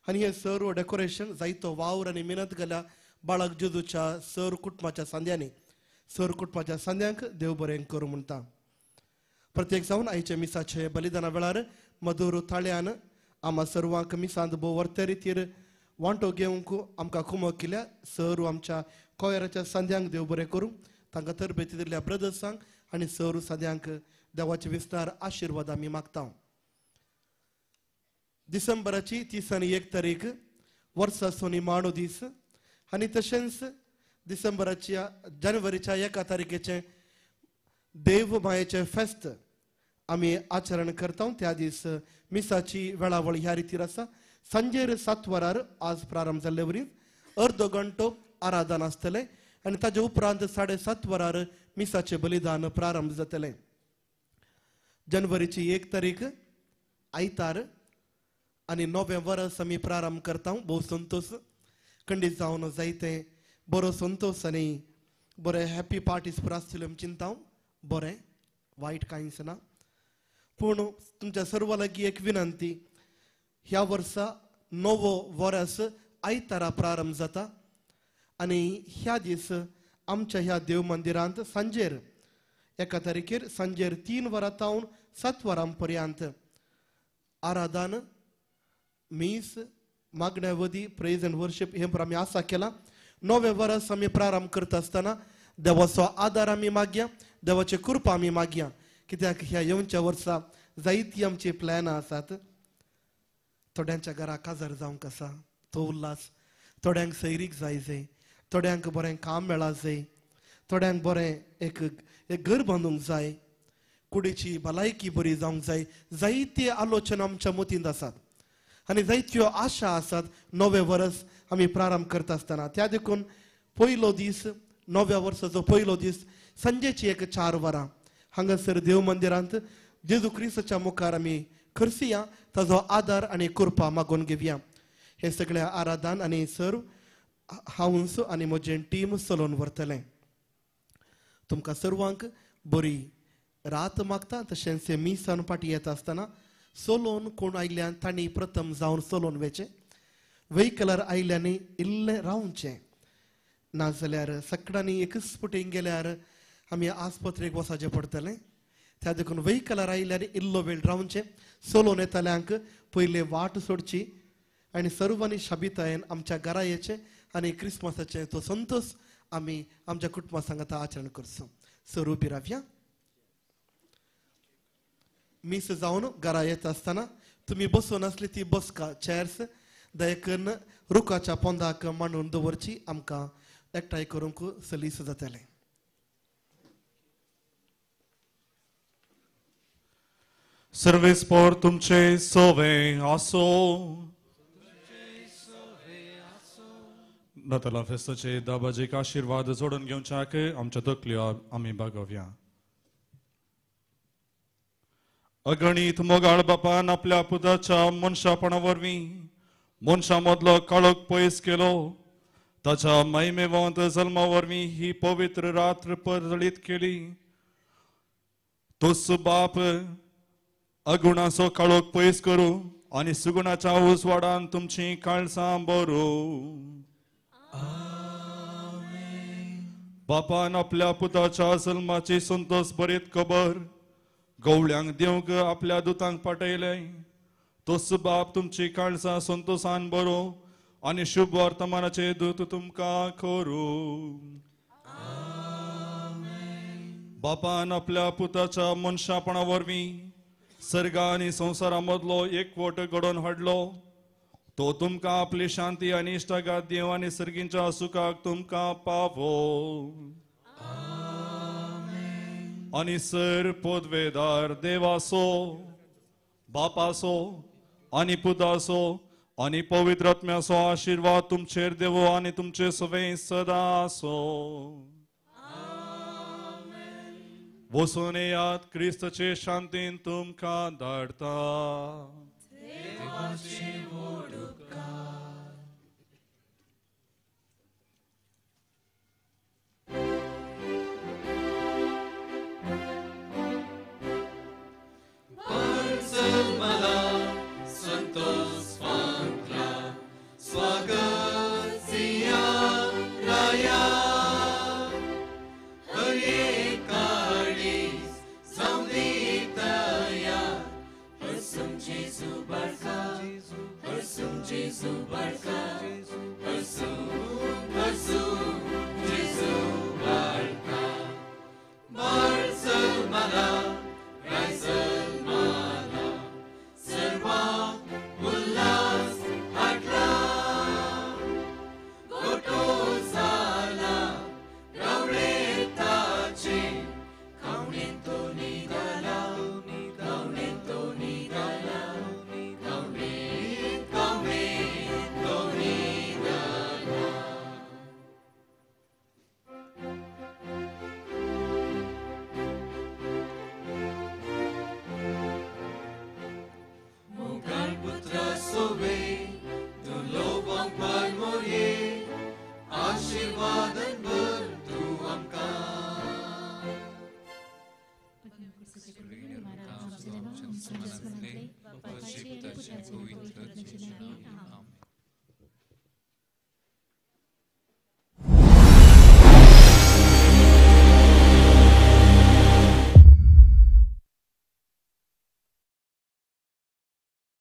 आनी हें सर्व डेकोरेशन जायतो वावर आनी मेहनत गेल्या बाळक जेजूच्या सर कुटुंबाच्या सांद्यांनी. सर कुटुंबाच्या सांद्यांक देव बरें करूं म्हणटा. प्रत्येक जावन आयच्या मिसाचे बलिदाना वेळार मधुर थाळ्यान आमा सर्वांक मिसांत भोव वर्ते रितीर वांटो घेवंक आमकां कुमक केल्या सर आमच्या कोयराच्या सांद्यांक देव बरें करूं. तांकां तरबेती दिल्ल्या ब्रदर्सांक आनी सर सांद्यांक देवाचे विस्तार आशिर्वाद आमी मागता. डिसेंबराची 31 तारीख वर्साचो निमाणो दीस आनी तशेंच डिसेंबराच्या जानेवारीच्या 1 तारखेचें देव मायेचें फेस्त आमी आचरण करता. त्या दीस मिसाची वेळावळ ह्या रितीर आसा. सांजेर 7 वरार आज प्रारंभ जाल्ले वरी अर्दो घंटो आराधन आसतलें आनी ताजे उपरांत 7:30 वरार मिसाचें बलिदान प्रारंभ जातलें. जानेवारीची 1 तारीख आयतार आनी नवें वर्स आमी प्रारंभ करता. भोव संतोश खंडीत जावन जायते बरो संतोश आनी बरे हॅपी पार्टीज पुरो आसतल्यो आमी चिंता. बरें वायट कांयच ना, पूण तुमच्या सर्व लागीं एक विनंती, ह्या वर्सा नवो वर्स आयतारा प्रारंभ जाता आनी ह्या दीस आमच्या ह्या देव मंदिरांत सांजेर 1 तारखेर सांजेर 3 वरां तावन 7 वरां पर्यंत आराधन मीस मागण्या वदी प्रेज एंड वर्शीप हें आमी आसा केलां. नवें वर्स आमी प्रारंभ करता आसतना देवाचो आदार आमी मागया, देवाची कृपा आमी मागया, कित्याक ह्या येवच्या वर्सा जायतीं आमची प्लॅनां आसात. थोड्यांच्या घरा काजार जावंक आसा तो उल्हास, थोड्यांक सैरीक जाय जाय, थोड्यांक बरें काम मेळा जाय, थोड्यांक बरें एक एक घर बांदूंक जाय, कुडीची भलायकी बरी जावंक जाय. जायती आलोचना आमच्या मतींत आसात आनी जायत्यो आशा आसात नवें वर्स आमी प्रारंभ करता आसतना. त्या देखून पयलो दीस नव्या वर्साचो पयलो दीस सांजेची 4 वरां हांगासर देव मंदिरांत जेजू क्रिस्ताच्या मुखार आमी खर्सिया, ताजो आदार आनी कृपा मागून घेवया. हे सगळे आराधन आनी सर्व हांव आनी म्हजें टीम चलोवन व्हरतलें. तुमकां सर्वांक बरी रात मागता. तशेंच मिसान फाटी येता आसतना चलोवन कोण आयल्यान तांणी प्रथम जावन चलोवन वचें, व्हेकलार आयल्यांनी इल्लें रावचें, नाजाल्यार सगळ्यांनी एकच फुटींग गेल्यार आमी आस्पत्रेक वचचें पडटलें. त्या देखून व्हेकलार आयल्यार इल्लो वेळ रावचें, चलोवन येतल्यांक पयले वाट सोडची आनी सर्वांनी शाबितायेन आमच्या घरा येचें आनी क्रिसमसाचें तो संतोश आमी आमच्या कुटुंबा सांगाता आचरण करचो. सर उबी रावया. मीस जावन घरा येता आसतना तुमी बसून आसली ती बसका चेअर्स दया करून रुखाच्या पोंदाक मांडून दवरची, आमकां एकठांय करूंक सलीस जातलें. सर्वेस पोर तुमचे सोवे आसो. नातालां फेस्ताचे दाबाजीक आशिर्वाद जोडून घेवच्याक आमच्या तकल्यो आमी बागोवया. अगणीत मोगाळ बापान आपल्या पुताच्या मनशापणा वरवीं मनशां मदलो काळोख पयस केलो. ताच्या महिमेवंत जल्मा वरवीं ही पवित्र रात्र परजळीत केली. तोच बाप अगुणाचो काळोख पयस करूं आनी सुगुणाच्या उजवाडान तुमची काळसां बरोवं. बापान आपल्या पुताच्या जल्माची संतोष बरीत खबर गवळ्यांक दिवंक आपल्या दुतांक पाठयलें. तोच बाप तुमची काळसां संतोषान बरोवं आनी शुभ वर्तमानाचे दूत तुमकां करूं. बापान आपल्या पुताच्या मनशापणा वरवीं सर्ग आनी संवसारा मदलो एकवट घडोवन हाडलो. तो तुमकां आपली शांती आनी इश्टागात दिवं आनी सर्गींच्या सुखाक तुमकां पावो. आनी सर पदवेदार देवासो बापासो आनी पुतासो आनी पवित्र आत्म्याचो आशिर्वाद तुमचेर देवो आनी तुमचे सवें सदां आसूं. वचून येयात, क्रिस्ताचे शांतीन तुमकां धाडटा.